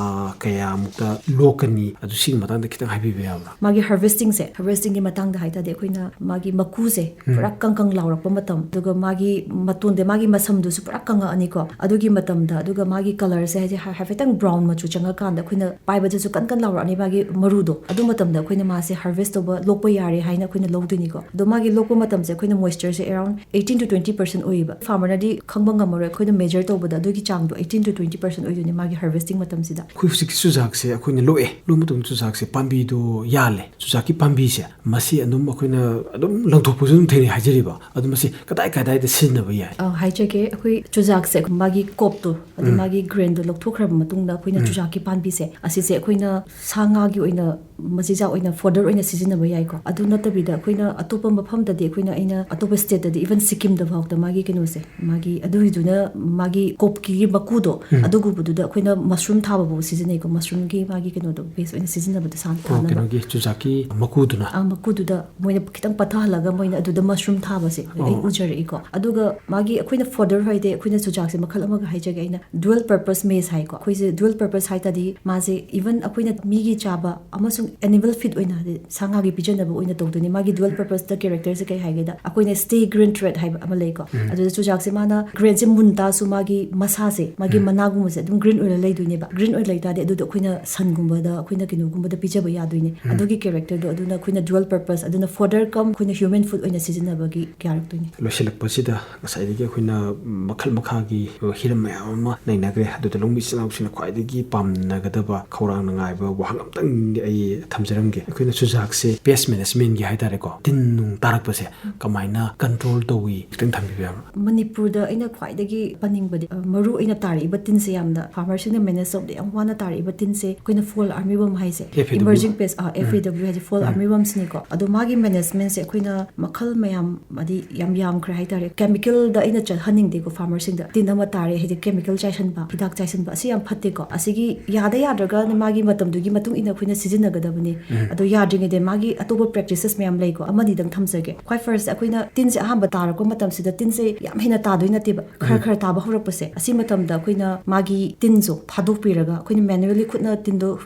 ꯀꯌꯥꯃꯨꯛꯇ ꯂꯣꯛꯀꯅꯤ? ꯑꯗꯨ ꯁꯤꯒꯤ ꯃꯇꯥꯡꯗ ꯈꯤꯇꯪ ꯍꯥꯏꯕꯤꯕ ꯌꯥꯕ꯭ꯔꯥ? ꯃꯥꯒꯤ ꯍꯥꯔꯚꯦꯁꯇꯤꯡꯁꯦ, ꯍꯥꯔꯚꯦꯁꯇꯤꯡꯒꯤ ꯃꯇꯥꯡꯗ ꯍꯥꯏ ꯇꯥꯔꯗꯤ, ꯑꯩꯈꯣꯏꯅ ꯃꯥꯒꯤ ꯃꯀꯨꯁꯦ ꯎꯝ꯫ ꯄꯨꯔꯥ ꯀꯪ ꯀꯪ ꯂꯥꯎꯔꯛꯄ ꯃꯇꯝ, ꯑꯗꯨꯒ ꯃꯥꯒꯤ ꯃꯇꯣꯟꯗ ꯃꯥꯒꯤ ꯃꯁꯝꯗꯨꯁꯨ ꯄꯨꯔꯥ ꯀꯪꯉꯛꯑꯅꯤꯀꯣ꯫ ꯑꯗꯨꯒꯤ ꯃꯇꯝꯗ, ꯑꯗꯨꯒ ꯃꯥꯒꯤ ꯀꯂꯔꯁꯦ ꯍꯥꯏꯗꯤ ꯍꯥꯏ-, ꯍꯥꯏꯐꯦꯠꯇꯪ ꯕ꯭ꯔꯥꯎꯟ ꯃꯆꯨ ꯆꯪꯉꯀꯥꯟꯗ ꯑꯩꯈꯣꯏꯅ ꯄꯥꯏꯕꯗꯁꯨ ꯀꯟ ꯀꯟ ꯂꯥꯎꯔꯛꯑꯅꯤ ꯃꯥꯒꯤ ꯃꯔꯨꯗꯣ꯫ ꯑꯗꯨ ꯃꯇꯝꯗ ꯑꯩꯈꯣꯏꯅ ꯃꯥꯁꯦ ꯍꯥꯔꯚꯦꯁ ꯇꯧꯕ, ꯂꯣꯛꯄ ꯌꯥꯔꯦ ꯍꯥꯏꯅ ꯑꯩꯈꯣꯏꯅ ꯂꯧꯗꯣꯏꯅꯤꯀꯣ꯫ ꯑꯗꯣ ꯃꯥꯒꯤ ꯂꯣꯛꯄ ꯃꯇꯝꯁꯦ ꯑꯩꯈꯣꯏꯅ ꯃꯣꯏꯁꯆꯔꯁꯦ around eighteen to twenty percent ꯑꯣꯏꯌꯦꯕ꯫ ꯐꯥꯔꯃꯔꯅꯗꯤ ꯈꯪꯕ ꯉꯝꯃꯔꯣꯏ, ꯑꯩꯈꯣꯏꯅ ꯃꯦꯖꯔ ꯇꯧꯕꯗ ꯑꯗꯨꯒꯤ ꯆꯥꯡꯗꯣ eighteen to twenty percent ꯑꯣꯏꯗꯣꯏꯅꯦ ꯃꯥꯒꯤ ꯍꯥꯔꯚꯦꯁꯇꯤꯡ ꯃꯇꯝꯁꯤꯗ꯫ ꯑꯩꯈꯣꯏ ꯍꯧꯖꯤꯛꯀꯤ ꯆꯨꯖꯥꯛꯁꯦ ꯑꯩꯈꯣꯏꯅ ꯂꯣꯛꯑꯦ, ꯂꯣꯛꯄ ꯃꯇꯝꯗ ꯆꯨꯖꯥꯛꯁꯦ ꯄꯥꯝꯕꯤꯗꯣ ꯌꯥꯜꯂꯦ꯫ ꯆꯨꯖꯥꯛꯀꯤ ꯄꯥꯝꯕꯤꯁꯦ ꯃꯁꯤ ꯑꯗꯨꯝ ꯑꯩꯈꯣꯏꯅ ꯑꯗꯨꯝ ꯂꯪꯊꯣꯛꯄꯁꯨ ꯑꯗꯨꯝ ꯊꯦꯡꯅꯩ ꯍꯥꯏꯖꯔꯤꯕ꯫ ꯑꯗꯣ ꯃꯁꯤ ꯀꯗꯥꯏ ꯀꯗꯥꯏꯗ ꯁꯤꯖꯤꯟꯅꯕ ꯌꯥꯏ? ꯑ, ꯍꯥꯏꯖꯒꯦ, ꯑꯩꯈꯣꯏ ꯆꯨꯖꯥꯛꯁꯦ ꯃꯥꯒꯤ ꯀꯣꯞꯇꯣ, ꯑꯗꯩ ꯎꯝ꯫ ꯃꯥꯒꯤ ꯒ꯭ꯔꯦꯟꯗꯣ ꯂꯧꯊꯣꯛꯈ꯭ꯔꯕ ꯃꯇꯨꯡꯗ ꯑꯩꯈꯣꯏꯅ ꯎꯝ꯫ ꯆꯨꯖꯥꯛꯀꯤ ꯄꯥꯝꯕꯤꯁꯦ ꯑꯁꯤꯁꯦ ꯑꯩꯈꯣꯏꯅ ꯁꯥ ꯉꯥꯒꯤ ꯑꯣꯏꯅ ꯃꯆꯤꯟꯖꯥꯛ ꯑꯣꯏꯅ ꯐꯣꯗꯔ ꯑꯣꯏꯅ ꯁꯤꯖꯤꯟꯅꯕ ꯌꯥꯏꯀꯣ꯫ ꯑꯗꯨ ꯅꯠꯇꯕꯤꯗ ꯑꯩꯈꯣꯏꯅ ꯑꯇꯣꯞꯄ ꯃꯐꯝꯗꯗꯤ, ꯑꯩꯈꯣꯏꯅ, ꯑꯩꯅ ꯑꯇꯣꯞꯄ ꯁ꯭ꯇꯦꯠꯇꯗꯤ, ꯏꯚꯟ ꯁꯤꯛꯀꯤꯝꯗ ꯐꯥꯎꯗ ꯃꯥꯒꯤ ꯀꯩꯅꯣꯁꯦ, ꯃꯥꯒꯤ ꯑꯗꯨꯒꯤꯗꯨꯅ ꯃꯥꯒꯤ ꯀꯣꯞꯀꯤ ꯃꯀꯨꯗꯣ, ꯎꯝ꯫ ꯑꯗꯨꯒꯨꯝꯕꯗꯨꯗ ꯑꯩꯈꯣꯏꯅ ꯃꯁꯔꯨꯝ ꯊꯥꯕ ꯐꯥꯎ ꯁꯤꯖꯤꯟꯅꯩꯀꯣ꯫ ꯃꯁꯔꯨꯝꯒꯤ ꯃꯥꯒꯤ ꯀꯩꯅꯣꯗꯣ ꯕꯦꯁ ꯑꯣꯏꯅ ꯁꯤꯖꯤꯟꯅꯕꯗꯣ, ꯁꯥ ꯑꯣ, ꯊꯥꯅꯕ꯫ ꯀꯩꯅꯣꯒꯤ ꯆꯨꯖꯥꯛꯀꯤ ꯃꯀꯨꯗꯨꯅ? ꯑꯥ, ꯃꯀꯨꯗꯨꯗ ꯃꯣꯏꯅ ꯈꯤꯇꯪ ꯄꯠꯊꯍꯜꯂꯒ ꯃꯣꯏꯅ ꯑꯗꯨꯗ ꯃꯁꯔꯨꯝ ꯊꯥꯕꯁꯦ ꯑꯩ ꯑꯣ꯫ ꯎꯖꯔꯛꯏꯀꯣ꯫ ꯑꯗꯨꯒ ꯃꯥꯒꯤ ꯑꯩꯈꯣꯏꯅ ꯐꯣꯗꯔ ꯍꯥꯏꯗꯤ, ꯑꯩꯈꯣꯏꯅ ꯆꯨꯖꯥꯛꯁꯦ ꯃꯈꯜ ꯑꯃꯒ ꯍꯥꯏꯖꯒꯦ ꯑꯩꯅ, ꯗꯨꯑꯦꯜ ꯄꯔꯄꯁ ꯃꯦꯖ ꯍꯥꯏꯀꯣ꯫ ꯑꯩꯈꯣꯏꯁꯦ ꯗꯨꯑꯦꯜ ꯄꯔꯄꯁ ꯍꯥꯏ ꯇꯥꯔꯗꯤ ꯃꯥꯁꯦ ꯏꯚꯟ ꯑꯩꯈꯣꯏꯅ ꯃꯤꯒꯤ ꯆꯥꯕ ꯑꯃꯁꯨꯡ ꯑꯦꯅꯤꯃꯦꯜ ꯐꯤꯗ ꯑꯣꯏꯅ, ꯍꯥꯏꯗꯤ ꯁꯥ ꯉꯥꯒꯤ ꯄꯤꯖꯅꯕ ꯑꯣꯏꯅ ꯇꯧꯗꯣꯏꯅꯤ꯫ ꯃꯥꯒꯤ ꯗꯨꯑꯦꯜ ꯄꯔꯄꯁꯇ ꯀꯦꯔꯦꯛꯇꯔꯁꯦ ꯀꯩ ꯍꯥꯏꯒꯦꯗ, ꯑꯩꯈꯣꯏꯅ ꯁ꯭ꯇꯦ ꯒ꯭ꯔꯤꯟ ꯊ꯭ꯔꯦꯗ ꯍꯥꯏꯕ ꯑꯃ ꯂꯩꯀꯣ꯫ ꯎꯝ꯫ ꯑꯗꯨꯗ ꯆꯨꯖꯥꯛꯁꯦ ꯃꯥꯅ ꯒ꯭ꯔꯦꯟꯁꯦ ꯃꯨꯟ ꯇꯥꯁꯨ ꯃꯥꯒꯤ ꯃꯁꯥꯁꯦ, ꯃꯥꯒꯤ ꯎꯝ꯫ ꯃꯅꯥꯒꯨꯝꯕꯁꯦ ꯑꯗꯨꯝ ꯒ꯭ꯔꯤꯟ ꯑꯣꯏꯔ ꯂꯩꯗꯣꯏꯅꯦꯕ꯫ ꯒ꯭ꯔꯤꯟ ꯑꯣꯏꯔ ꯂꯩ ꯇꯥꯔꯗꯤ ꯑꯗꯨꯗꯣ ꯑꯩꯈꯣꯏꯅ ꯁꯟꯒꯨꯝꯕꯗ, ꯑꯩꯈꯣꯏꯅ ꯀꯩꯅꯣꯒꯨꯝꯕꯗ ꯄꯤꯖꯕ ꯌꯥꯗꯣꯏꯅꯦ꯫ ꯎꯝ꯫ ꯑꯗꯨꯒꯤ ꯀꯦꯔꯦꯛꯇꯔꯗꯣ ꯑꯗꯨꯅ ꯑꯩꯈꯣꯏꯅ ꯗꯨꯑꯦꯜ ꯄꯔꯄꯁ, ꯑꯗꯨꯅ ꯐꯣꯗꯔ ꯀꯝ ꯑꯩꯈꯣꯏꯅ ꯍ꯭ꯌꯨꯃꯦꯟ ꯐꯨꯗ ꯑꯣꯏꯅ ꯁꯤꯖꯤꯟꯅꯕꯒꯤ ꯌꯥꯔꯛꯇꯣꯏꯅꯦ꯫ ꯂꯣꯏꯁꯤꯜꯂꯛꯄꯁꯤꯗ ꯉꯁꯥꯏꯗꯒꯤ ꯑꯩꯈꯣꯏꯅ ꯃꯈꯜ ꯃꯈꯥꯒꯤ ꯍꯤꯔꯝ ꯃꯌꯥꯝ ꯑꯃ ꯅꯩꯅꯈ꯭ꯔꯦ꯫ ꯑꯗꯨꯗ ꯂꯧꯃꯤ ꯏꯆꯤꯜ ꯏꯅꯥꯎꯁꯤꯡꯅ ꯈ꯭ꯋꯥꯏꯗꯒꯤ ꯄꯥꯝꯅꯒꯗꯕ, ꯈꯧꯔꯥꯡꯅ ꯉꯥꯏꯕ ꯋꯥꯍꯪ ꯑꯝꯇꯪꯗꯤ ꯑꯩ ꯊꯝꯖꯔꯝꯒꯦ꯫ ꯑꯩꯈꯣꯏꯅ ꯆꯨꯖꯥꯛꯁꯦ ꯄꯦꯁ ꯃꯦꯅꯦꯖꯃꯦꯟꯒꯤ ꯍꯥꯏꯇꯥꯔꯦꯀꯣ, ꯇꯤꯟ ꯅꯨꯡ ꯇꯥꯔꯛꯄꯁꯦ ꯀꯃꯥꯏꯅ ꯀꯟꯇ꯭ꯔꯣꯜ ꯇꯧꯏ, ꯈꯤꯇꯪ ꯊꯝꯕꯤꯕ ꯌꯥꯕ꯭ꯔꯥ? ꯃꯅꯤꯄꯨꯔꯗ ꯑꯩꯅ ꯈ꯭ꯋꯥꯏꯗꯒꯤ ꯄꯟꯅꯤꯡꯕꯗꯤ, ꯑ, ꯃꯔꯨ ꯑꯣꯏꯅ ꯇꯥꯔꯛꯏꯕ ꯇꯤꯟꯁꯦ, ꯌꯥꯝꯅ ꯐꯥꯔꯃꯔꯁꯤꯡꯅ ꯃꯦꯅꯦꯖ ꯇꯧꯕꯗ ꯌꯥꯝ ꯋꯥꯅ ꯇꯥꯔꯛꯏꯕ ꯇꯤꯟꯁꯦ ꯑꯩꯈꯣꯏꯅ ꯐꯣꯜ ꯑꯥꯔꯃꯤ ꯋꯔꯝ ꯍꯥꯏꯁꯦ, F A W. Emerging pest, ꯑ, F A W ꯍꯥꯏꯁꯦ ꯐꯣꯜ ꯑꯥꯔꯃꯤ ꯋꯔꯝꯁꯤꯅꯤꯀꯣ꯫ ꯑꯗꯣ ꯃꯥꯒꯤ ꯃꯦꯅꯦꯖꯃꯦꯟꯁꯦ ꯑꯩꯈꯣꯏꯅ ꯃꯈꯜ ꯃꯌꯥꯝ, ꯍꯥꯏꯗꯤ ꯌꯥꯝ ꯌꯥꯝꯈ꯭ꯔꯦ ꯍꯥꯏꯇꯥꯔꯦ꯫ ꯀꯦꯃꯤꯀꯦꯜꯗ ꯑꯩꯅ ꯆꯠꯍꯟꯅꯤꯡꯗꯦꯀꯣ ꯐꯥꯔꯃꯔꯁꯤꯡꯗ꯫ ꯇꯤꯟ ꯑꯃ ꯇꯥꯔꯦ, ꯍꯥꯏꯗꯤ ꯀꯦꯃꯤꯀꯦꯜ ꯆꯥꯏꯁꯟꯕ, ꯍꯤꯗꯥꯛ ꯆꯥꯏꯁꯟꯕ, ꯑꯁꯤ ꯌꯥꯝ ꯐꯠꯇꯦꯀꯣ꯫ ꯑꯁꯤꯒꯤ ꯌꯥꯗ ꯌꯥꯗ꯭ꯔꯒ ꯃꯥꯒꯤ ꯃꯇꯝꯗꯨꯒꯤ ꯃꯇꯨꯡ ꯏꯟꯅ ꯑꯩꯈꯣꯏꯅ ꯁꯤꯖꯤꯟꯅꯒꯗꯕꯅꯤ꯫ ꯑꯗꯣ ꯌꯥꯗ꯭ꯔꯤꯉꯩꯗ ꯃꯥꯒꯤ ꯑꯇꯣꯞꯄ ꯄ꯭ꯔꯦꯛꯇꯤꯁꯦꯁ ꯃꯌꯥꯝ ꯂꯩꯀꯣ, ꯑꯃꯅꯤꯗꯪ ꯊꯝꯖꯒꯦ꯫ ꯈ꯭ꯋꯥꯏ ꯐꯥꯔꯁ ꯑꯩꯈꯣꯏꯅ ꯇꯤꯟꯁꯦ ꯑꯍꯥꯟꯕ ꯇꯥꯔꯛꯄ ꯃꯇꯝꯁꯤꯗ ꯇꯤꯟꯁꯦ ꯌꯥꯝ ꯍꯦꯟꯅ ꯇꯥꯗꯣꯏ ꯅꯠꯇꯦꯕ, ꯈꯔ ꯈꯔ ꯇꯥꯕ ꯍꯧꯔꯛꯄꯁꯦ, ꯑꯁꯤ ꯃꯇꯝꯗ ꯑꯩꯈꯣꯏꯅ ꯃꯥꯒꯤ ꯇꯤꯟꯁꯨ ꯐꯥꯗꯣꯛꯄꯤꯔꯒ, ꯑꯩꯈꯣꯏꯅ ꯃꯦꯅꯨꯋꯦꯂꯤ ꯈꯨꯠꯅ ꯇꯤꯟꯗꯣ,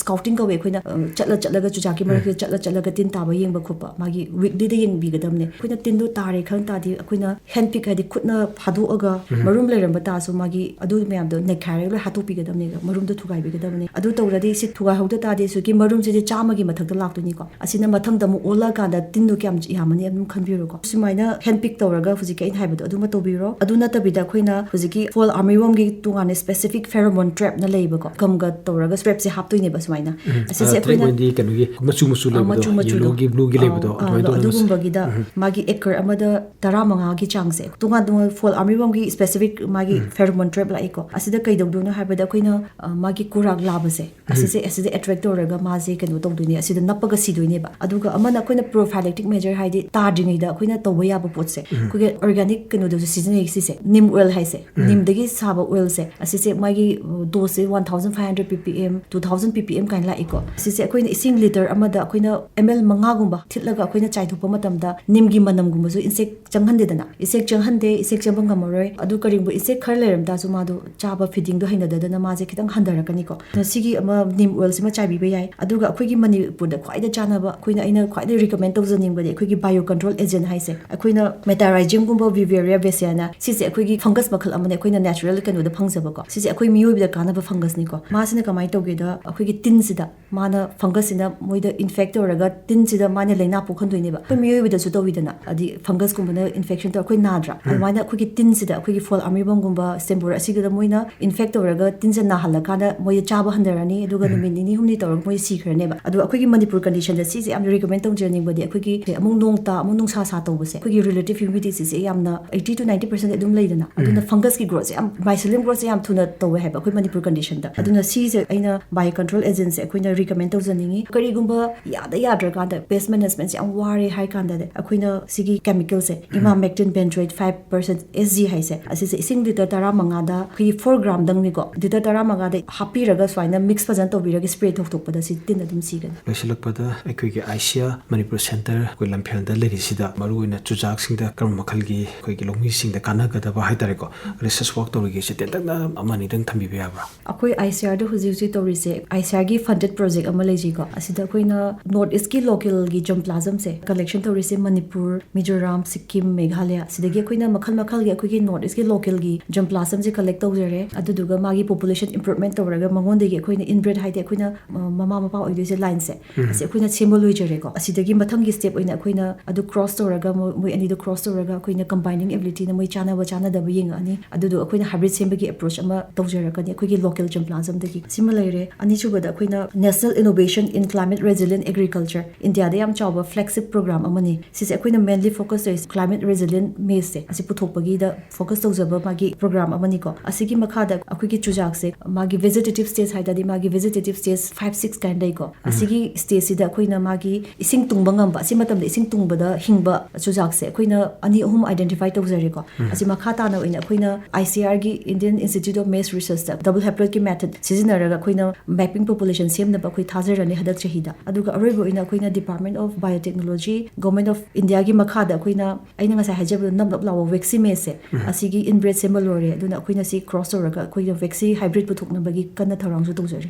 ꯁ꯭ꯀꯥꯎꯇꯤꯡ ꯀꯧꯋꯦ ꯑꯩꯈꯣꯏꯅ, ꯑ, ꯆꯠꯂ ꯆꯠꯂꯒ ꯆꯨꯖꯥꯛꯀꯤ ꯃꯔꯛꯇ ꯆꯠꯂ ꯆꯠꯂꯒ ꯇꯤꯟ ꯇꯥꯕ ꯌꯦꯡꯕ ꯈꯣꯠꯄ, ꯃꯥꯒꯤ ꯋꯤꯛꯂꯤꯗ ꯌꯦꯡꯕꯤꯒꯗꯕꯅꯦ꯫ ꯑꯩꯈꯣꯏꯅ ꯇꯤꯟꯗꯣ ꯇꯥꯔꯦ ꯈꯪ ꯇꯥꯔꯗꯤ ꯑꯩꯈꯣꯏꯅ ꯍꯦꯟ ꯄꯤꯛ, ꯍꯥꯏꯗꯤ ꯈꯨꯠꯅ ꯐꯥꯗꯣꯛꯑꯒ ꯃꯔꯨꯝ ꯂꯩꯔꯝꯕ ꯇꯥꯔꯁꯨ ꯃꯥꯒꯤ ꯑꯗꯨ ꯃꯌꯥꯝꯗꯣ ꯅꯩꯈꯥꯏꯔꯒ ꯂꯣꯏ ꯍꯥꯠꯇꯣꯛꯄꯤꯒꯗꯕꯅꯦꯕ, ꯃꯔꯨꯝꯗꯣ ꯊꯨꯒꯥꯏꯕꯤꯒꯗꯕꯅꯦ꯫ ꯑꯗꯨ ꯇꯧꯔꯗꯤ ꯁꯤ ꯊꯨꯒꯥꯏꯍꯧꯗ ꯇꯥꯔꯗꯤ ꯍꯧꯖꯤꯛꯀꯤ ꯃꯔꯨꯝꯁꯤꯗꯤ ꯆꯥꯝꯃꯒꯤ ꯃꯊꯛꯇ ꯂꯥꯛꯇꯣꯏꯅꯤꯀꯣ꯫ ꯑꯁꯤꯅ ꯃꯊꯪꯗ ꯑꯃꯨꯛ ꯑꯣꯜꯂꯛꯑꯀꯥꯟꯗ ꯇꯤꯟꯗꯣ ꯀꯌꯥꯝ ꯌꯥꯝꯃꯅꯤ ꯑꯗꯨꯝ ꯈꯟꯕꯤꯔꯣꯀꯣ꯫ ꯁꯨꯃꯥꯏꯅ ꯍꯦꯟ ꯄꯤꯛ ꯇꯧꯔꯒ ꯍꯧꯖꯤꯛꯀꯤ ꯑꯩꯅ ꯍꯥꯏꯕꯗꯣ ꯑꯗꯨꯃ ꯇꯧꯕꯤꯔꯣ꯫ ꯑꯗꯨ ꯅꯠꯇꯕꯤꯗ ꯑꯩꯈꯣꯏꯅ ꯍꯧꯖꯤꯛꯀꯤ ꯐꯣꯜ ꯑꯥꯔꯃꯤ ꯋꯔꯝꯒꯤ ꯇꯣꯉꯥꯟꯅ ꯁ꯭ꯄꯦꯁꯤꯐꯤꯛ ꯐꯦꯔꯣꯃꯣꯟ ꯇ꯭ꯔꯦꯞꯅ ꯂꯩꯕꯀꯣ, ꯒꯝꯒ ꯇꯧꯔꯒ ꯇ꯭ꯔꯦꯞꯁꯦ ꯍꯥꯞꯇꯣꯏꯅꯦꯕ ꯁꯨꯃꯥꯏꯅ꯫ ꯑꯁꯤꯁꯦ ꯑ, ꯇ꯭ꯔꯦꯞ ꯑꯩꯈꯣꯏꯅ ꯑꯣꯏꯗꯤ ꯀꯩꯅꯣꯒꯤ ꯃꯆꯨ ꯃꯆꯨ ꯑ, ꯂꯩꯕꯗꯣ, ꯃꯆꯨ ꯃꯆꯨꯗꯣ꯫ Yellowꯒꯤ, blueꯒꯤ ꯂꯩꯕꯗꯣ, ꯑꯥ, ꯑꯗꯨꯃꯥꯏꯅ ꯑꯗꯣ ꯇꯧꯗꯅ ꯑꯗꯨꯒꯨꯝꯕꯒꯤꯗ ꯃꯥꯒꯤ ꯑꯦꯀꯔ ꯑꯃꯗ ꯇꯔꯥꯃꯉꯥꯒꯤ ꯆꯥꯡꯁꯦ ꯇꯣꯉꯥꯟ ꯇꯣꯉꯥꯟ ꯐꯣꯜ ꯑꯥꯔꯃꯤ ꯋꯔꯝꯒꯤ ꯁ꯭ꯄꯦꯁꯤꯐꯤꯛ ꯃꯥꯒꯤ ꯐꯦꯔꯣꯃꯣꯟ ꯇ꯭ꯔꯦꯞ ꯂꯥꯛꯏꯀꯣ꯫ ꯑꯁꯤꯗ ꯀꯩꯗꯧꯗꯣꯏꯅꯣ ꯍꯥꯏꯕꯗ ꯑꯩꯈꯣꯏꯅ, ꯑ, ꯃꯥꯒꯤ ꯀꯨꯔꯥꯛ ꯂꯥꯕꯁꯦ, ꯑꯁꯤꯁꯦ, ꯑꯁꯤꯁꯦ ꯑꯦꯇ꯭ꯔꯦꯛ ꯇꯧꯔꯒ ꯃꯥꯁꯦ ꯀꯩꯅꯣ ꯇꯧꯗꯣꯏꯅꯦ, ꯑꯁꯤꯗ ꯅꯞꯄꯒ ꯁꯤꯗꯣꯏꯅꯦꯕ꯫ ꯑꯗꯨꯒ ꯑꯃꯅ ꯑꯩꯈꯣꯏꯅ ꯄ꯭ꯔꯣꯐꯥꯏꯂꯦꯛꯇꯤꯛ ꯃꯦꯖꯔ, ꯍꯥꯏꯗꯤ ꯇꯥꯗ꯭ꯔꯤꯉꯩꯗ ꯑꯩꯈꯣꯏꯅ ꯇꯧꯕ ꯌꯥꯕ ꯄꯣꯠꯁꯦ, ꯑꯩꯈꯣꯏꯒꯤ ꯑꯣꯔꯒꯥꯅꯤꯛ ꯀꯩꯅꯣꯗꯁꯨ ꯁꯤꯖꯤꯟꯅꯩ ꯁꯤꯁꯦ, ꯅꯤꯝ ꯑꯣꯏꯜ ꯍꯥꯏꯁꯦ, ꯅꯤꯝꯗꯒꯤ ꯁꯥꯕ ꯑꯣꯏꯜꯁꯦ, ꯑꯁꯤꯁꯦ ꯃꯥꯒꯤ, ꯑ, ꯗꯣꯁꯁꯦ one thousand five hundred ppm, two thousand ppm ꯀꯥꯏꯅ ꯂꯥꯛꯏꯀꯣ꯫ ꯁꯤꯁꯦ ꯑꯩꯈꯣꯏꯅ ꯏꯁꯤꯡ ꯂꯤꯇꯔ ꯑꯃꯗ ꯑꯩꯈꯣꯏꯅ ꯑꯦꯝ ꯑꯦꯜ ꯃꯉꯥꯒꯨꯝꯕ ꯊꯤꯠꯂꯒ ꯑꯩꯈꯣꯏꯅ ꯆꯥꯏꯊꯣꯛꯄ ꯃꯇꯝꯗ ꯅꯤꯝꯒꯤ ꯃꯅꯝꯒꯨꯝꯕꯁꯨ ꯏꯟꯁꯦꯛ ꯆꯪꯍꯟꯗꯦꯗꯅ꯫ ꯏꯟꯁꯦꯛ ꯆꯪꯍꯟꯗꯦ, ꯏꯟꯁꯦꯛ ꯆꯪꯕ ꯉꯝꯃꯔꯣꯏ꯫ ꯑꯗꯨ ꯀꯔꯤꯒꯨꯝꯕ ꯏꯟꯁꯦꯛ ꯈꯔ ꯂꯩꯔꯝ ꯇꯥꯔꯁꯨ ꯃꯥꯗꯣ ꯆꯥꯕ ꯐꯤꯗꯤꯡꯗꯣ ꯍꯩꯅꯗꯗꯅ ꯃꯥꯁꯦ ꯈꯤꯇꯪ ꯍꯟꯊꯔꯛꯀꯅꯤꯀꯣ꯫ ꯑꯗꯨꯅ ꯁꯤꯒꯤ ꯑꯃ ꯅꯤꯝ ꯑꯣꯏꯜꯁꯤꯃ ꯆꯥꯏꯕꯤꯕ ꯌꯥꯏ꯫ ꯑꯗꯨꯒ ꯑꯩꯈꯣꯏꯒꯤ ꯃꯅꯤꯄꯨꯔꯗ ꯈ꯭ꯋꯥꯏꯗꯩ ꯆꯥꯟꯅꯕ, ꯑꯩꯈꯣꯏꯅ, ꯑꯩꯅ ꯈ꯭ꯋꯥꯏꯗꯩ ꯔꯤꯀꯃꯦꯟ ꯇꯧꯖꯅꯤꯡꯕꯗꯤ ꯑꯩꯈꯣꯏꯒꯤ ꯕꯥꯏꯑꯣ ꯀꯟꯇ꯭ꯔꯣꯜ ꯑꯦꯖꯦꯟ ꯍꯥꯏꯁꯦ, ꯑꯩꯈꯣꯏꯅ ꯃꯦꯇꯥꯔꯥꯏꯖꯤꯌꯝꯒꯨꯝꯕ ꯕꯤꯕꯦꯔꯤꯌꯥ ꯕꯦꯁꯤꯌꯥꯅ, ꯁꯤꯁꯦ ꯑꯩꯈꯣꯏꯒꯤ ꯐꯪꯒꯁ ꯃꯈꯜ ꯑꯃꯅꯦ, ꯑꯩꯈꯣꯏꯅ ꯅꯦꯆꯔꯦꯜ ꯀꯩꯅꯣꯗ ꯐꯪꯖꯕꯀꯣ꯫ ꯁꯤꯁꯦ ꯑꯩꯈꯣꯏ ꯃꯤꯑꯣꯏꯕꯗ ꯀꯥꯟꯅꯕ ꯐꯪꯒꯁꯅꯤꯀꯣ꯫ ꯃꯥꯁꯤꯅ ꯀꯃꯥꯏꯅ ꯇꯧꯒꯦꯗ, ꯑꯩꯈꯣꯏꯒꯤ ꯇꯤꯟꯁꯤꯗ ꯃꯥꯅ, ꯐꯪꯒꯁꯁꯤꯅ ꯃꯣꯏꯗ ꯏꯟꯐꯦꯛ ꯇꯧꯔꯒ ꯇꯤꯟꯁꯤꯗ ꯃꯥꯅ ꯂꯥꯏꯅꯥ ꯄꯣꯛꯍꯟꯗꯣꯏꯅꯦꯕ꯫ ꯑꯩꯈꯣꯏ ꯃꯤꯑꯣꯏꯕꯗꯁꯨ ꯇꯧꯋꯤꯗꯅ, ꯍꯥꯏꯗꯤ ꯐꯪꯒꯁꯀꯨꯝꯕꯅ ꯏꯟꯐꯦꯛꯁꯟ ꯇꯧꯔ ꯑꯩꯈꯣꯏ ꯅꯥꯗ꯭ꯔꯥ? ꯑꯗꯨꯃꯥꯏꯅ ꯑꯩꯈꯣꯏꯒꯤ ꯇꯤꯟꯁꯤꯗ, ꯑꯩꯈꯣꯏꯒꯤ ꯐꯣꯜ ꯑꯥꯔꯃꯤ ꯋꯔꯝꯒꯨꯝꯕ ꯁ꯭ꯇꯦꯝꯕꯣꯔ ꯑꯁꯤꯒꯤꯗ ꯃꯣꯏꯅ ꯏꯟꯐꯦꯛ ꯇꯧꯔꯒ ꯇꯤꯟꯁꯦ ꯅꯥꯍꯜꯂꯀꯥꯟꯗ ꯃꯣꯏꯗ ꯆꯥꯕ ꯍꯟꯊꯔꯅꯤ, ꯑꯗꯨꯒ ꯅꯨꯃꯤꯠ ꯅꯤꯅꯤ ꯍꯨꯝꯅꯤ ꯇꯧꯔꯒ ꯃꯣꯏ ꯁꯤꯈ꯭ꯔꯅꯤ꯫ ꯅꯦꯕ꯫ ꯑꯗꯣ ꯑꯩꯈꯣꯏꯒꯤ ꯃꯅꯤꯄꯨꯔ conditionꯗ ꯁꯤꯁꯦ ꯌꯥꯝꯅ recommend ꯇꯧꯖꯅꯤꯡꯕꯗꯤ, ꯑꯩꯈꯣꯏꯒꯤ ꯑꯃꯨꯛ ꯅꯣꯡ ꯇꯥ, ꯑꯃꯨꯛ ꯅꯨꯡꯁꯥ ꯁꯥ ꯇꯧꯕꯁꯦ, ꯑꯩꯈꯣꯏꯒꯤ relative humidityꯁꯦ ꯌꯥꯝꯅ eighty to ninety percent ꯑꯗꯨꯝ ꯂꯩꯗꯅ, ꯑꯗꯨꯅ fungusꯀꯤ growthꯁꯦ ꯌꯥꯝ, mycelium growthꯁꯦ ꯌꯥꯝ ꯊꯨꯅ ꯇꯧꯋꯦ ꯍꯥꯏꯕ ꯑꯩꯈꯣꯏ ꯃꯅꯤꯄꯨꯔ conditionꯗ꯫ ꯑꯗꯨꯅ ꯁꯤꯁꯦ ꯑꯩꯅ biocontrol agentꯁꯦ ꯑꯩꯈꯣꯏꯅ recommend ꯇꯧꯖꯅꯤꯡꯉꯤ꯫ ꯀꯔꯤꯒꯨꯝꯕ ꯌꯥꯗ ꯌꯥꯗ꯭ꯔꯀꯥꯟꯗ, pest managementꯁꯦ ꯌꯥꯝ ꯋꯥꯔꯦ ꯍꯥꯏ ꯀꯥꯟꯗꯗꯤ, ꯑꯩꯈꯣꯏꯅ ꯁꯤꯒꯤ chemicalꯁꯦ, emamectin benzoate five percent S G ꯍꯥꯏꯁꯦ, ꯑꯁꯤꯁꯦ ꯏꯁꯤꯡ litre ꯇꯔꯥꯃꯉꯥꯗ ꯑꯩꯈꯣꯏꯒꯤ four gramꯗꯪꯅꯤꯀꯣ, litre ꯇꯔꯥꯃꯉꯥꯗ ꯍꯥꯞꯄꯤꯔꯒ ꯁꯨꯃꯥꯏꯅ mix ꯐꯖꯅ ꯇꯧꯕꯤꯔꯒ spray ꯇꯧꯊꯣꯛꯄꯗ ꯁꯤ ꯇꯤꯟ ꯑꯗꯨꯝ ꯁꯤꯒꯅꯤ꯫ ꯂꯣꯏꯁꯤꯜꯂꯛꯄꯗ, ꯑꯩꯈꯣꯏꯒꯤ ꯑꯥꯏꯁꯤꯌꯥ ꯃꯅꯤꯄꯨꯔ centre ꯑꯩꯈꯣꯏ ꯂꯝꯐꯦꯜꯗ ꯂꯩꯔꯤꯁꯤꯗ ꯃꯔꯨꯑꯣꯏꯅ ꯆꯨꯖꯥꯛꯁꯤꯡꯗ ꯀꯔꯝꯕ ꯃꯈꯜꯒꯤ ꯑꯩꯈꯣꯏꯒꯤ ꯂꯧꯃꯤꯁꯤꯡꯗ ꯀꯥꯟꯅꯒꯗꯕ ꯍꯥꯏꯇꯥꯔꯦꯀꯣ, research work ꯇꯧꯔꯤꯒꯦꯁꯦ ꯇꯦꯟꯇꯛꯅ ꯑꯃ ꯑꯅꯤꯗꯪ ꯊꯝꯕꯤꯕ ꯌꯥꯕ꯭ꯔꯥ? ꯑꯩꯈꯣꯏ ꯑꯥꯏꯁꯤꯌꯥꯔꯗ ꯍꯧꯖꯤꯛ ꯍꯧꯖꯤꯛ ꯇꯧꯔꯤꯁꯦ, ꯑꯥꯏꯁꯤꯌꯥꯔꯒꯤ funded project ꯑꯃ ꯂꯩꯖꯩꯀꯣ, ꯑꯁꯤꯗ ꯑꯩꯈꯣꯏꯅ North Eastꯀꯤ localꯒꯤ germplasmꯁꯦ collection ꯇꯧꯔꯤꯁꯦ ꯃꯅꯤꯄꯨꯔ, ꯃꯤꯖꯣꯔꯥꯝ, ꯁꯤꯛꯀꯤꯝ, ꯃꯦꯘꯥꯂꯌꯥ, ꯁꯤꯗꯒꯤ ꯑꯩꯈꯣꯏꯅ ꯃꯈꯜ ꯃꯈꯜꯒꯤ ꯑꯩꯈꯣꯏꯒꯤ North Eastꯀꯤ localꯒꯤ germplasmꯁꯦ collect ꯇꯧꯖꯔꯦ꯫ ꯑꯗꯨꯗꯨꯒ ꯃꯥꯒꯤ population improvement ꯇꯧꯔꯒ ꯃꯉꯣꯟꯗꯒꯤ ꯑꯩꯈꯣꯏꯅ inbred ꯍꯥꯏꯗꯤ ꯑꯩꯈꯣꯏꯅ, ꯑ, ꯃꯃꯥ ꯃꯄꯥ ꯑꯣꯏꯗꯣꯏꯁꯦ lineꯁꯦ, ꯑꯁꯤ ꯑꯩꯈꯣꯏꯅ ꯁꯦꯝꯕ ꯂꯣꯏꯖꯔꯦꯀꯣ꯫ ꯑꯁꯤꯗꯒꯤ ꯃꯊꯪꯒꯤ step ꯑꯣꯏꯅ ꯑꯩꯈꯣꯏꯅ ꯑꯗꯨ cross ꯇꯧꯔꯒ ꯃꯣꯏ, ꯃꯣꯏ ꯑꯅꯤꯗꯣ cross ꯇꯧꯔꯒ ꯑꯩꯈꯣꯏꯅ combining abilityꯅ ꯃꯣꯏ ꯆꯥꯟꯅꯕ ꯆꯥꯟꯅꯗꯕ ꯌꯦꯡꯉꯛꯑꯅꯤ꯫ ꯑꯗꯨꯗꯣ ꯑꯩꯈꯣꯏꯅ hybrid ꯁꯦꯝꯕꯒꯤ approach ꯑꯃ ꯇꯧꯖꯔꯛꯀꯅꯤ ꯑꯩꯈꯣꯏꯒꯤ local germplasmꯗꯒꯤ꯫ ꯁꯤꯃ ꯂꯩꯔꯦ꯫ ꯑꯅꯤꯁꯨꯕꯗ ꯑꯩꯈꯣꯏꯅ National Innovation in Climate Resilient Agriculture, ꯏꯟꯗꯤꯌꯥꯗ ꯌꯥꯝ ꯆꯥꯎꯕ flagship program ꯑꯃꯅꯤ꯫ ꯁꯤꯁꯦ ꯑꯩꯈꯣꯏꯅ mainly focus ꯇꯧꯔꯤꯁꯦ climate resilient maizeꯁꯦ ꯑꯁꯤ ꯄꯨꯊꯣꯛꯄꯒꯤꯗ focus ꯇꯧꯖꯕ ꯃꯥꯒꯤ program ꯑꯃꯅꯤꯀꯣ꯫ ꯑꯁꯤꯒꯤ ꯃꯈꯥꯗ ꯑꯩꯈꯣꯏꯒꯤ ꯆꯨꯖꯥꯛꯁꯦ ꯃꯥꯒꯤ vegetative stage ꯍꯥꯏ ꯇꯥꯔꯗꯤ ꯃꯥꯒꯤ vegetative stage five, six ꯀꯥꯏꯅ ꯂꯩꯀꯣ꯫ ꯑꯁꯤꯒꯤ stageꯁꯤꯗ ꯑꯩꯈꯣꯏꯅ ꯃꯥꯒꯤ ꯏꯁꯤꯡ ꯇꯨꯡꯕ ꯉꯝꯕ, ꯑꯁꯤ ꯃꯇꯝꯗ ꯏꯁꯤꯡ ꯇꯨꯡꯕꯗ ꯍꯤꯡꯕ ꯆꯨꯖꯥꯛꯁꯦ ꯑꯩꯈꯣꯏꯅ ꯑꯅꯤ ꯑꯍꯨꯝ identify ꯇꯧꯖꯔꯦꯀꯣ꯫ ꯑꯁꯤ ꯃꯈꯥ ꯇꯥꯅ ꯑꯣꯏꯅ ꯑꯩꯈꯣꯏꯅ ICARꯒꯤ, Indian Institute of Maize Researchꯇ double haplotꯀꯤ method ꯁꯤꯖꯤꯟꯅꯔꯒ ꯑꯩꯈꯣꯏꯅ mapping population ꯁꯦꯝꯅꯕ ꯑꯩꯈꯣꯏ ꯊꯥꯖꯔꯅꯤ ꯍꯟꯗꯛ ꯆꯍꯤꯗ꯫ ꯑꯗꯨꯒ ꯑꯔꯣꯏꯕ ꯑꯣꯏꯅ ꯑꯩꯈꯣꯏꯅ Department of Biotechnology, Government of Indiaꯒꯤ ꯃꯈꯥꯗ ꯑꯩꯈꯣꯏꯅ, ꯑꯩꯅ ꯉꯁꯥꯏ ꯍꯥꯏꯖꯕꯗꯣ ꯅꯞ ꯅꯞ ꯂꯥꯎꯕ waxy maizeꯁꯦ, ꯑꯁꯤꯒꯤ inbred ꯁꯦꯝꯕ ꯂꯣꯏꯔꯦ꯫ ꯑꯗꯨꯅ ꯑꯩꯈꯣꯏꯅ ꯁꯤ cross ꯇꯧꯔꯒ ꯑꯩꯈꯣꯏꯅ waxy hybrid ꯄꯨꯊꯣꯛꯅꯕꯒꯤ ꯀꯟꯅ ꯊꯧꯔꯥꯡꯁꯨ ꯇꯧꯖꯔꯤ꯫